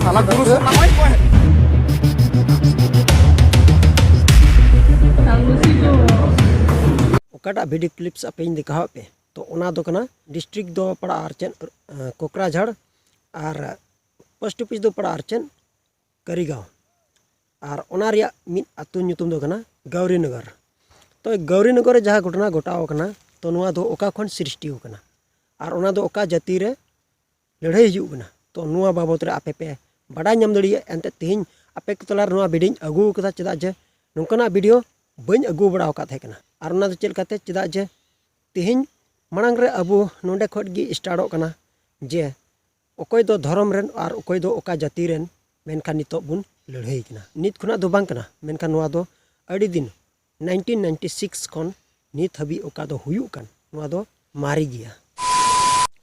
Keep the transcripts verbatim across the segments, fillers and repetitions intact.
ᱥᱟᱞᱟ ᱜᱩᱨᱩ ᱥᱮ ᱚᱠᱟᱴᱟᱜ ᱵᱷᱤᱰᱤᱭᱳ ᱠᱞᱤᱯᱥ ᱟᱯᱮᱧ ᱫᱮᱠᱷᱟᱣᱟᱫ ᱯᱮ, ᱛᱚ ᱚᱱᱟ ᱫᱚ ᱠᱟᱱᱟ ᱰᱤᱥᱴᱨᱤᱠᱴ ᱫᱚ ᱯᱟᱲᱟᱜᱼᱟ ᱟᱨ ᱪᱮᱫ, ᱠᱳᱠᱨᱟᱡᱷᱟᱲ, ᱟᱨ ᱯᱳᱥᱴ ᱚᱯᱷᱤᱥ ᱫᱚ ᱯᱟᱲᱟᱜᱼᱟ ᱟᱨ ᱪᱮᱫ, ᱠᱟᱹᱨᱤᱜᱟᱸᱣ᱾ ᱟᱨ ᱚᱱᱟ ᱨᱮᱭᱟᱜ ᱢᱤᱫ ᱟᱹᱛᱩ ᱧᱩᱛᱩᱢ ᱫᱚ ᱠᱟᱱᱟ ᱜᱟᱣᱨᱤᱱᱚᱜᱚᱨ᱾ ᱛᱚ ᱜᱟᱣᱨᱤᱱᱚᱜᱚᱨ ᱨᱮ ᱡᱟᱦᱟᱸ ᱜᱷᱚᱴᱚᱱᱟ ᱜᱷᱚᱴᱟᱣ ᱟᱠᱟᱱᱟ, ᱛᱚ ᱱᱚᱣᱟ ᱫᱚ ᱚᱠᱟ ᱠᱷᱚᱱ ᱥᱨᱤᱥᱴᱤ ᱟᱠᱟᱱᱟ ᱟᱨ ᱚᱱᱟ ᱫᱚ ᱚᱠᱟ ᱡᱟᱹᱛᱤ ᱨᱮ ᱞᱟᱹᱲᱦᱟᱹᱭ ᱦᱩᱭᱩᱜ ᱠᱟᱱᱟ, ᱛᱚ ᱱᱚᱣᱟ ᱵᱟᱵᱚᱛ ᱨᱮ ᱟᱯᱮ ᱯᱮ ᱵᱟᱰᱟᱭ ᱧᱟᱢ ᱫᱟᱲᱮᱭᱟᱜᱼᱟ᱾ ᱮᱱᱛᱮᱫ ᱛᱮᱦᱮᱧ ᱟᱯᱮ ᱠᱚ ᱛᱟᱞᱟᱨᱮ ᱱᱚᱣᱟ ᱵᱷᱤᱰᱤᱭᱳᱧ ᱟᱹᱜᱩ ᱟᱠᱟᱫᱟ, ᱪᱮᱫᱟᱜ ᱡᱮ ᱱᱚᱝᱠᱟᱱᱟᱜ ᱵᱷᱤᱰᱤᱭᱳ ᱵᱟᱹᱧ ᱟᱹᱜᱩ ᱵᱟᱲᱟ ᱟᱠᱟᱫ ᱛᱟᱦᱮᱸ ᱠᱟᱱᱟ᱾ ᱟᱨ ᱚᱱᱟ ᱫᱚ ᱪᱮᱫ ᱞᱮᱠᱟᱛᱮ, ᱪᱮᱫᱟᱜ ᱡᱮ ᱛᱮᱦᱮᱧ ᱢᱟᱲᱟᱝ ᱨᱮ ᱟᱵᱚ ᱱᱚᱰᱮ ᱠᱷᱚᱱ ᱜᱮ ᱥᱴᱟᱨᱴᱚᱜ ᱠᱟᱱᱟ ᱡᱮ ᱚᱠᱚᱭ ᱫᱚ ᱫᱷᱚᱨᱚᱢ ᱨᱮᱱ ᱟᱨ ᱚᱠᱚᱭ ᱫᱚ ᱚᱠᱟ ᱡᱟᱹᱛᱤ ᱨᱮᱱ, ᱢᱮᱱᱠᱷᱟᱱ ᱱᱤᱛᱚᱜ ᱵᱚᱱ ᱞᱟᱹᱲᱦᱟᱹᱭ ᱠᱟᱱᱟ᱾ ᱱᱤᱛ ᱠᱷᱚᱱᱟᱜ ᱫᱚ ᱵᱟᱝ ᱠᱟᱱᱟ, ᱢᱮᱱᱠᱷᱟᱱ ᱱᱚᱣᱟ ᱫᱚ ᱟᱹᱰᱤ ᱫᱤᱱ ᱱᱟᱭᱤᱱᱴᱤᱱ ᱱᱟᱭᱤᱱᱴᱤ ᱥᱤᱠᱥ ᱠᱷᱚᱱ ᱱᱤᱛ ᱦᱟᱹᱵᱤᱡ ᱚᱠᱟ ᱫᱚ ᱦᱩᱭᱩᱜ ᱠᱟᱱ, ᱱᱚᱣᱟ ᱫᱚ ᱢᱟᱨᱮ ᱜᱮᱭᱟ᱾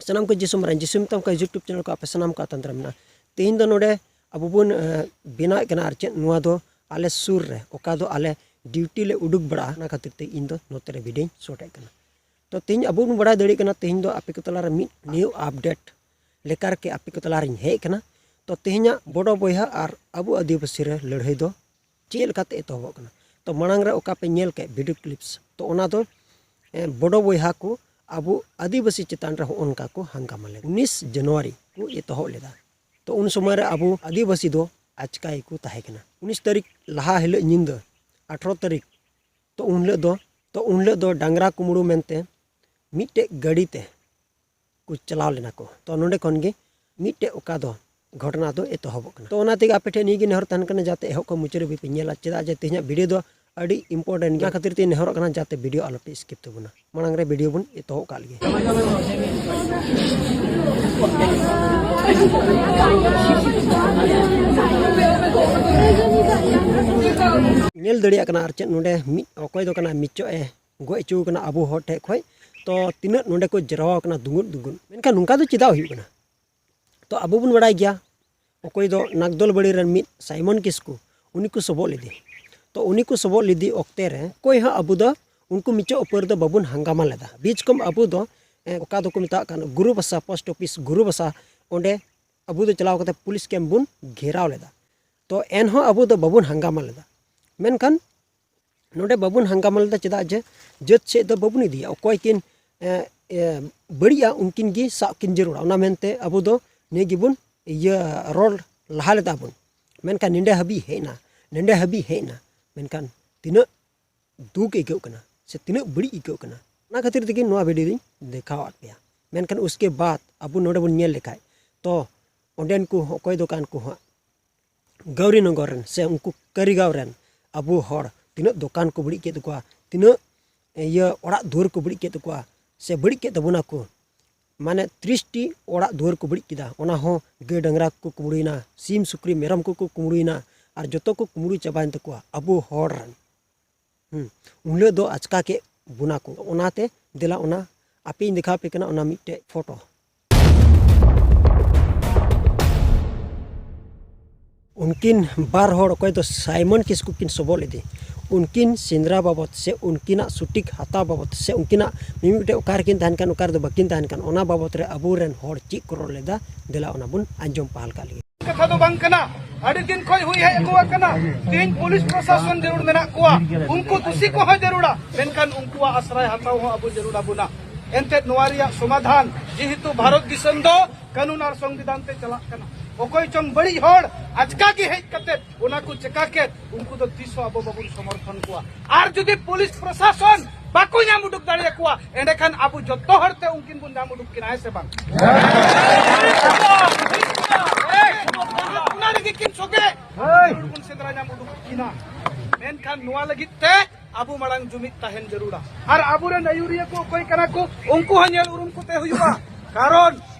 ᱥᱟᱱᱟᱢ ᱠᱚ ᱡᱤᱥᱩ ᱢᱟᱨᱟᱝ, ᱡᱤᱥᱩ ᱢᱮᱛᱟᱢ ᱠᱚ YouTube ᱪᱮᱱᱮᱞ ᱠᱚ ᱟᱯᱮ ᱥᱟᱱᱟᱢ ᱠᱚ ᱟᱛᱟᱝ ᱫᱟᱨᱟᱢ ᱢᱮᱱᱟᱜᱼᱟ᱾ ᱛᱮᱦᱮᱧ ᱫᱚ ᱱᱚᱰᱮ ᱟᱵᱚ ᱵᱚᱱ, ᱮ, ᱵᱮᱱᱟᱣᱮᱫ ᱠᱟᱱᱟ ᱟᱨ ᱪᱮᱫ, ᱱᱚᱣᱟ ᱫᱚ ᱟᱞᱮ ᱥᱩᱨ ᱨᱮ ᱚᱠᱟ ᱫᱚ ᱟᱞᱮ ᱰᱤᱭᱩᱴᱤ ᱞᱮ ᱩᱰᱩᱠ ᱵᱟᱲᱟᱜᱼᱟ, ᱚᱱᱟ ᱠᱷᱟᱹᱛᱤᱨ ᱛᱮ ᱤᱧ ᱫᱚ ᱱᱚᱛᱮ ᱨᱮ ᱵᱷᱤᱰᱤᱭᱳᱧ ᱥᱚᱴ ᱮᱫ ᱠᱟᱱᱟ᱾ ᱛᱚ ᱛᱮᱦᱮᱧ ᱟᱵᱚ ᱵᱚᱱ ᱵᱟᱲᱟᱭ ᱫᱟᱲᱮᱭᱟᱜ ᱠᱟᱱᱟ, ᱛᱮᱦᱮᱧ ᱫᱚ ᱟᱯᱮ ᱠᱚ ᱛᱟᱞᱟᱨᱮ ᱢᱤᱫ ᱱᱤᱭᱩ ᱟᱯᱰᱮᱴ ᱞᱮᱠᱟ ᱨᱮᱜᱮ ᱟᱯᱮ ᱠᱚ ᱛᱟᱞᱟᱨᱤᱧ ᱦᱮᱡ ᱟᱠᱟᱱᱟ᱾ ᱛᱚ ᱛᱮᱦᱮᱧᱟᱜ ᱵᱚᱰᱚ ᱵᱚᱭᱦᱟ ᱟᱨ ᱟᱵᱚ ᱟᱹᱫᱤᱵᱟᱹᱥᱤ ᱨᱮ ᱞᱟᱹᱲᱦᱟᱹᱭ ᱫᱚ ᱪᱮᱫ ᱞᱮᱠᱟᱛᱮ ᱮᱛᱚᱦᱚᱵᱚᱜ ᱠᱟᱱᱟ? ᱛᱚ ᱢᱟᱲᱟᱝ ᱨᱮ ᱚᱠᱟ ᱯᱮ ᱧᱮᱞ ᱠᱮᱫ ᱵᱷᱤᱰᱤᱭᱳ ᱠᱞᱤᱯᱥ, ᱛᱚ ᱚᱱᱟ ᱫᱚ, ᱮ, ᱵᱚᱰᱚ ᱵᱚᱭᱦᱟ ᱠᱚ ᱟᱵᱚ ᱟᱹᱫᱤᱵᱟᱹᱥᱤ ᱪᱮᱛᱟᱱ ᱨᱮ ᱦᱚᱸᱜᱼᱚ ᱱᱚᱝᱠᱟ ᱠᱚ ᱦᱟᱝᱜᱟᱢᱟ ᱞᱮᱫᱟ᱾ ᱩᱱᱤᱥ ᱡᱟᱱᱩᱣᱟᱨᱤ ᱠᱚ ᱮᱛᱚᱦᱚᱵ ᱞᱮᱫᱟ᱾ ᱛᱚ ᱩᱱ ᱥᱚᱢᱚᱭ ᱨᱮ ᱟᱵᱚ ᱟᱹᱫᱤᱵᱟᱹᱥᱤ ᱫᱚ ᱟᱪᱠᱟ ᱜᱮᱠᱚ ᱛᱟᱦᱮᱸ ᱠᱟᱱᱟ᱾ ᱩᱱᱤᱥ ᱛᱟᱹᱨᱤᱠᱷ ᱞᱟᱦᱟ ᱦᱤᱞᱳᱜ ᱧᱤᱫᱟᱹ, ᱟᱴᱷᱨᱚ ᱛᱟᱹᱨᱤᱠᱷ, ᱛᱚ ᱩᱱ ᱦᱤᱞᱳᱜ ᱫᱚ, ᱛᱚ ᱩᱱ ᱦᱤᱞᱳᱜ ᱫᱚ ᱰᱟᱝᱨᱟ ᱠᱩᱢᱲᱩ ᱢᱮᱱᱛᱮ ᱢᱤᱫᱴᱮᱡ ᱜᱟᱹᱰᱤ ᱛᱮ ᱠᱚ ᱪᱟᱞᱟᱣ ᱞᱮᱱᱟ ᱠᱚ᱾ ᱛᱚ ᱱᱚᱰᱮ ᱠᱷᱚᱱ ᱜᱮ ᱢᱤᱫᱴᱮᱡ ᱚᱠᱟ ᱫᱚ ᱜᱷᱚᱴᱚᱱᱟ ᱫᱚ ᱮᱛᱚᱦᱚᱵᱚᱜ ᱠᱟᱱᱟ᱾ ᱛᱚ ᱚᱱᱟ ᱛᱮᱜᱮ ᱟᱯᱮ ᱴᱷᱮᱱ ᱱᱤᱭᱟᱹ ᱜᱮ ᱱᱮᱦᱚᱨ ᱛᱟᱦᱮᱱ ᱠᱟᱱᱟ, ᱡᱟᱛᱮ ᱮᱦᱚᱵ ᱠᱷᱚᱱ ᱢᱩᱪᱟᱹᱫ ᱦᱟᱹᱵᱤᱡ ᱯᱮ ᱧᱮᱞᱟ, ᱪᱮᱫᱟᱜ ᱡᱮ ᱛᱮᱦᱮᱧᱟᱜ ᱵᱷᱤᱰᱤᱭᱳ ᱫᱚ ᱟᱹᱰᱤ ᱤᱢᱯᱚᱨᱴᱮᱱᱴ ᱜᱮᱭᱟ᱾ ᱚᱱᱟ ᱠᱷᱟᱹᱛᱤᱨ ᱛᱮ ᱱᱮᱦᱚᱨᱚᱜ ᱠᱟᱱᱟ ᱡᱟᱛᱮ ᱵᱷᱤᱰᱤᱭᱳ ᱟᱞᱚ ᱯᱮ ᱥᱠᱤᱯ ᱛᱟᱵᱚᱱᱟ᱾ ᱢᱟᱲᱟᱝ ᱨᱮ ᱵᱷᱤᱰᱤᱭᱳ ᱵᱚᱱ ᱮᱛᱚᱦᱚᱵ ᱠᱟᱜ ᱞᱮᱜᱮ᱾ ᱧᱮᱞ ᱫᱟᱲᱮᱭᱟᱜ ᱠᱟᱱᱟ ᱟᱨ ᱪᱮᱫ, ᱱᱚᱰᱮ ᱢᱤᱫ ᱚᱠᱚᱭ ᱫᱚ ᱠᱟᱱᱟ ᱢᱤᱪᱚᱜ ᱮ ᱜᱚᱡ ᱦᱚᱪᱚ ᱠᱟᱱᱟ ᱟᱵᱚ ᱦᱚᱲ ᱴᱷᱮᱡ ᱠᱷᱚᱡ᱾ ᱛᱚ ᱛᱤᱱᱟᱹᱜ ᱱᱚᱰᱮ ᱠᱚ ᱡᱟᱨᱣᱟ ᱠᱟᱱᱟ ᱫᱩᱸᱜᱩᱫ ᱫᱩᱸᱜᱩᱫ, ᱢᱮᱱᱠᱷᱟᱱ ᱱᱚᱝᱠᱟ ᱫᱚ ᱪᱮᱫᱟᱜ ᱦᱩᱭᱩᱜ ᱠᱟᱱᱟ? ᱛᱚ ᱟᱵᱚ ᱵᱚᱱ ᱵᱟᱲᱟᱭ ᱜᱮᱭᱟ, ᱚᱠᱚᱭ ᱫᱚ ᱱᱟᱜᱫᱚᱞ ᱵᱟᱲᱤ ᱨᱮᱱ ᱢᱤᱫ ᱥᱟᱭᱢᱚᱱ ᱠᱤᱥᱠᱩ, ᱩᱱᱤ ᱠᱚ ᱥᱚᱵᱚᱜ ᱞᱮᱫᱮ᱾ ᱛᱚ ᱩᱱᱤ ᱠᱚ ᱥᱚᱵᱚᱜ ᱞᱮᱫᱮ ᱚᱠᱛᱮ ᱨᱮ ᱚᱠᱚᱭ ᱦᱚᱸ ᱟᱵᱚ ᱫᱚ ᱩᱱᱠᱩ ᱢᱤᱪᱚᱜ ᱩᱯᱟᱹᱨ ᱫᱚ ᱵᱟᱵᱚᱱ ᱦᱟᱝᱜᱟᱢᱟ ᱞᱮᱫᱟ᱾ ᱵᱤᱪ ᱠᱚᱢ ᱟᱵᱚ ᱫᱚ, ᱮ, ᱚᱠᱟ ᱫᱚᱠᱚ ᱢᱮᱛᱟᱜ ᱠᱟᱱ ᱜᱩᱨᱩ ᱵᱟᱥᱟ, ᱯᱳᱥᱴ ᱚᱯᱷᱤᱥ ᱜᱩᱨᱩ ᱵᱟᱥᱟ, ᱚᱸᱰᱮ ᱟᱵᱚ ᱫᱚ ᱪᱟᱞᱟᱣ ᱠᱟᱛᱮ ᱯᱩᱞᱤᱥ ᱠᱮᱢᱯ ᱵᱚᱱ ᱜᱷᱮᱨᱟᱣ ᱞᱮᱫᱟ᱾ ᱛᱚ ᱮᱱᱦᱚᱸ ᱟᱵᱚ ᱫᱚ ᱵᱟᱵᱚᱱ ᱦᱟᱝᱜᱟᱢᱟ ᱞᱮᱫᱟ᱾ ᱢᱮᱱᱠᱷᱟᱱ ᱱᱚᱰᱮ ᱵᱟᱵᱚᱱ ᱦᱟᱝᱜᱟᱢᱟ ᱞᱮᱫᱟ, ᱪᱮᱫᱟᱜ ᱡᱮ ᱡᱟᱹᱛ ᱥᱮᱫ ᱫᱚ ᱵᱟᱵᱚᱱ ᱤᱫᱤᱭᱟ᱾ ᱚᱠᱚᱭ ᱠᱤᱱ, ᱮ, ᱮ, ᱵᱟᱹᱲᱤᱡᱼᱟ, ᱩᱱᱠᱤᱱ ᱜᱮ ᱥᱟᱵ ᱠᱤᱱ ᱡᱟᱹᱨᱩᱲᱟ᱾ ᱚᱱᱟ ᱢᱮᱱᱛᱮ ᱟᱵᱚ ᱫᱚ ᱱᱤᱭᱟᱹ ᱜᱮᱵᱚᱱ ᱤᱭᱟᱹ ᱨᱚᱲ ᱞᱟᱦᱟ ᱞᱮᱫᱟ ᱵᱚᱱ᱾ ᱢᱮᱱᱠᱷᱟᱱ ᱱᱚᱰᱮ ᱦᱟᱹᱵᱤᱡ ᱦᱮᱡ ᱮᱱᱟ, ᱱᱚᱰᱮ ᱦᱟᱹᱵᱤᱡ ᱦᱮᱡ ᱮᱱᱟ᱾ ᱢᱮᱱᱠᱷᱟᱱ ᱛᱤᱱᱟᱹᱜ ᱫᱩᱠ ᱟᱹᱭᱠᱟᱹᱜ ᱠᱟᱱᱟ ᱥᱮ ᱛᱤᱱᱟᱹᱜ ᱵᱟᱹᱲᱤᱡ ᱟᱹᱭᱠᱟᱹᱜ ᱠᱟᱱᱟ, ᱚᱱᱟ ᱠᱷᱟᱹᱛᱤᱨ ᱛᱮᱜᱮ ᱱᱚᱣᱟ ᱵᱷᱤᱰᱤᱭᱳ ᱫᱚᱧ ᱫᱮᱠᱷᱟᱣᱟᱫ ᱯᱮᱭᱟ᱾ ᱢᱮᱱᱠᱷᱟᱱ ᱩᱥᱠᱮ ᱵᱟᱫ ᱟᱵᱚ ᱱᱚᱰᱮ ᱵᱚᱱ ᱧᱮᱞ ᱞᱮᱠᱷᱟᱡ, ᱛᱚ ᱚᱸᱰᱮᱱ ᱠᱚ ᱚᱠᱚᱭ ᱫᱚᱠᱟᱱ ᱠᱚ ᱦᱟᱸᱜ ᱜᱟᱣᱨᱤᱱᱚᱜᱚᱨ ᱨᱮᱱ ᱥᱮ ᱩᱱᱠᱩ ᱠᱟᱹᱨᱤᱜᱟᱸᱣ ᱨᱮᱱ ᱟᱵᱚ ᱦᱚᱲ ᱛᱤᱱᱟᱹᱜ ᱫᱚᱠᱟᱱ ᱠᱚ ᱵᱟᱹᱲᱤᱡ ᱠᱮᱫ ᱛᱟᱠᱚᱣᱟ, ᱛᱤᱱᱟᱹᱜ ᱤᱭᱟᱹ ᱚᱲᱟᱜ ᱫᱩᱣᱟᱹᱨ ᱠᱚ ᱵᱟᱹᱲᱤᱡ ᱠᱮᱫ ᱛᱟᱠᱚᱣᱟ ᱥᱮ ᱵᱟᱹᱲᱤᱡ ᱠᱮᱫ ᱛᱟᱵᱚᱱᱟ ᱠᱚ, ᱢᱟᱱᱮ ᱛᱤᱨᱤᱥ ᱴᱤ ᱚᱲᱟᱜ ᱫᱩᱣᱟᱹᱨ ᱠᱚ ᱵᱟᱹᱲᱤᱡ ᱠᱮᱫᱟ᱾ ᱚᱱᱟ ᱦᱚᱸ ᱜᱟᱹᱭ ᱰᱟᱝᱨᱟ ᱠᱚ ᱠᱩᱢᱵᱽᱲᱩᱭᱮᱱᱟ, ᱥᱤᱢ ᱥᱩᱠᱨᱤ ᱢᱮᱨᱚᱢ ᱠᱚᱠᱚ ᱠᱩᱢᱵᱽᱲᱩᱭᱮᱱᱟ, ᱟᱨ ᱡᱚᱛᱚ ᱠᱚ ᱠᱩᱢᱵᱽᱲᱩ ᱪᱟᱵᱟᱭᱮᱱ ᱛᱟᱠᱚᱣᱟ ᱟᱵᱚ ᱦᱚᱲ ᱨᱮᱱ᱾ ᱦᱩᱸ, ᱩᱱ ᱦᱤᱞᱳᱜ ᱫᱚ ᱟᱪᱠᱟ ᱠᱮᱫ ᱵᱚᱱᱟ ᱠᱚ᱾ ᱚᱱᱟᱛᱮ ᱫᱮᱞᱟ ᱚᱱᱟ ᱟᱯᱮᱧ ᱫᱮᱠᱷᱟᱣ ᱟᱯᱮ ᱠᱟᱱᱟ ᱚᱱᱟ ᱢᱤᱫᱴᱮᱡ ᱯᱷᱳᱴᱳ᱾ ᱩᱱᱠᱤᱱ ᱵᱟᱨ ᱦᱚᱲ ᱚᱠᱚᱭ ᱫᱚ ᱥᱟᱭᱢᱚᱱ ᱠᱤᱥᱠᱩ ᱠᱤᱱ ᱥᱚᱵᱚᱜ ᱞᱮᱫᱮ, ᱩᱱᱠᱤᱱ ᱥᱮᱸᱫᱽᱨᱟ ᱵᱟᱵᱚᱛ ᱥᱮ ᱩᱱᱠᱤᱱᱟᱜ ᱥᱩᱴᱤᱠ ᱦᱟᱛᱟᱣ ᱵᱟᱵᱚᱛ ᱥᱮ ᱩᱱᱠᱤᱱᱟᱜ ᱢᱤᱢᱤᱫᱴᱮᱡ ᱚᱠᱟ ᱨᱮᱠᱤᱱ ᱛᱟᱦᱮᱱ ᱠᱟᱱ, ᱚᱠᱟ ᱨᱮᱫᱚ ᱵᱟᱹᱠᱤᱱ ᱛᱟᱦᱮᱱ ᱠᱟᱱ, ᱚᱱᱟ ᱵᱟᱵᱚᱛ ᱨᱮ ᱟᱵᱚᱨᱮᱱ ᱦᱚᱲ ᱪᱮᱫ ᱠᱚ ᱨᱚᱲ ᱞᱮᱫᱟ, ᱫᱮᱞᱟ ᱚᱱᱟ ᱵᱚᱱ ᱟᱸᱡᱚᱢ ᱯᱟᱦᱟᱞ ᱠᱟᱜ ᱞᱮᱜᱮ᱾ ᱠᱟᱛᱷᱟ ᱫᱚ ᱵᱟᱝ ᱠᱟᱱᱟ᱾ ᱟᱹᱰᱤ ᱫᱤᱱ ᱠᱷᱚᱱ ᱦᱩᱭ ᱦᱮᱡ ᱟᱹᱜᱩ ᱟᱠᱟᱱᱟ᱾ ᱛᱮᱦᱮᱧ ᱯᱩᱞᱤᱥ ᱯᱨᱚᱥᱟᱥᱚᱱ ᱡᱟᱹᱨᱩᱲ ᱢᱮᱱᱟᱜ ᱠᱚᱣᱟ, ᱩᱱᱠᱩ ᱫᱩᱥᱤ ᱠᱚᱦᱚᱸ ᱡᱟᱹᱨᱩᱲᱟ, ᱢᱮᱱᱠᱷᱟᱱ ᱩᱱᱠᱩᱣᱟᱜ ᱟᱥᱨᱟᱭ ᱦᱟᱛᱟᱣ ᱦᱚᱸ ᱟᱵᱚ ᱡᱟᱹᱨᱩᱲ ᱟᱵᱚᱱᱟ᱾ ᱮᱱᱛᱮᱫ ᱱᱚᱣᱟ ᱨᱮᱭᱟᱜ ᱥᱚᱢᱟᱫᱷᱟᱱ, ᱡᱮᱦᱮᱛᱩ ᱵᱷᱟᱨᱚᱛ ᱫᱤᱥᱚᱢ ᱫᱚ ᱠᱟᱹᱱᱩᱱ ᱟᱨ ᱥᱚᱝᱵᱤᱫᱷᱟᱱ ᱛᱮ ᱪᱟᱞᱟᱜ ᱠᱟᱱᱟ, ᱚᱠᱚᱭ ᱪᱚᱝ ᱵᱟᱹᱲᱤᱡ ᱦᱚᱲ ᱟᱪᱠᱟ ᱜᱮ ᱦᱮᱡ ᱠᱟᱛᱮ ᱚᱱᱟ ᱠᱚ ᱪᱮᱠᱟ ᱠᱮᱫ, ᱩᱱᱠᱩ ᱫᱚ ᱛᱤᱥ ᱦᱚᱸ ᱟᱵᱚ ᱵᱟᱵᱚᱱ ᱥᱚᱢᱚᱨᱛᱷᱚᱱ ᱠᱚᱣᱟ᱾ ᱟᱨ ᱡᱩᱫᱤ ᱯᱩᱞᱤᱥ ᱯᱨᱚᱥᱟᱥᱚᱱ ᱵᱟᱠᱚ ᱧᱟᱢ ᱩᱰᱩᱠ ᱫᱟᱲᱮᱭᱟᱠᱚᱣᱟ, ᱮᱸᱰᱮᱠᱷᱟᱱ ᱟᱵᱚ ᱡᱚᱛᱚ ᱦᱚᱲ ᱛᱮ ᱩᱱᱠᱤᱱ ᱵᱚᱱ ᱧᱟᱢ ᱩᱰᱩᱠ ᱠᱤᱱᱟ, ᱦᱮᱸ ᱥᱮ ᱵᱟᱝ? ᱚᱱᱟ ᱨᱮᱜᱮ ᱠᱤᱱ ᱥᱚᱜᱮ ᱵᱚᱱ ᱥᱮᱸᱫᱽᱨᱟ ᱧᱟᱢ ᱩᱰᱩᱠ ᱠᱤᱱᱟ᱾ ᱢᱮᱱᱠᱷᱟᱱ ᱱᱚᱣᱟ ᱞᱟᱹᱜᱤᱫ ᱛᱮ ᱟᱵᱚ ᱢᱟᱲᱟᱝ ᱡᱩᱢᱤᱫ ᱛᱟᱦᱮᱱ ᱡᱟᱹᱨᱩᱲᱟ᱾ ᱟᱨ ᱟᱵᱚᱨᱮᱱ ᱟᱹᱭᱩᱨᱤᱭᱟᱹ ᱠᱚ ᱚᱠᱚᱭ ᱠᱟᱱᱟ ᱠᱚ, ᱩᱱᱠᱩ ᱦᱚᱸ ᱧᱮᱞ ᱩᱨᱩᱢ ᱠᱚᱛᱮ ᱦᱩᱭᱩᱜᱼᱟ᱾ ᱠᱟᱨᱚᱱ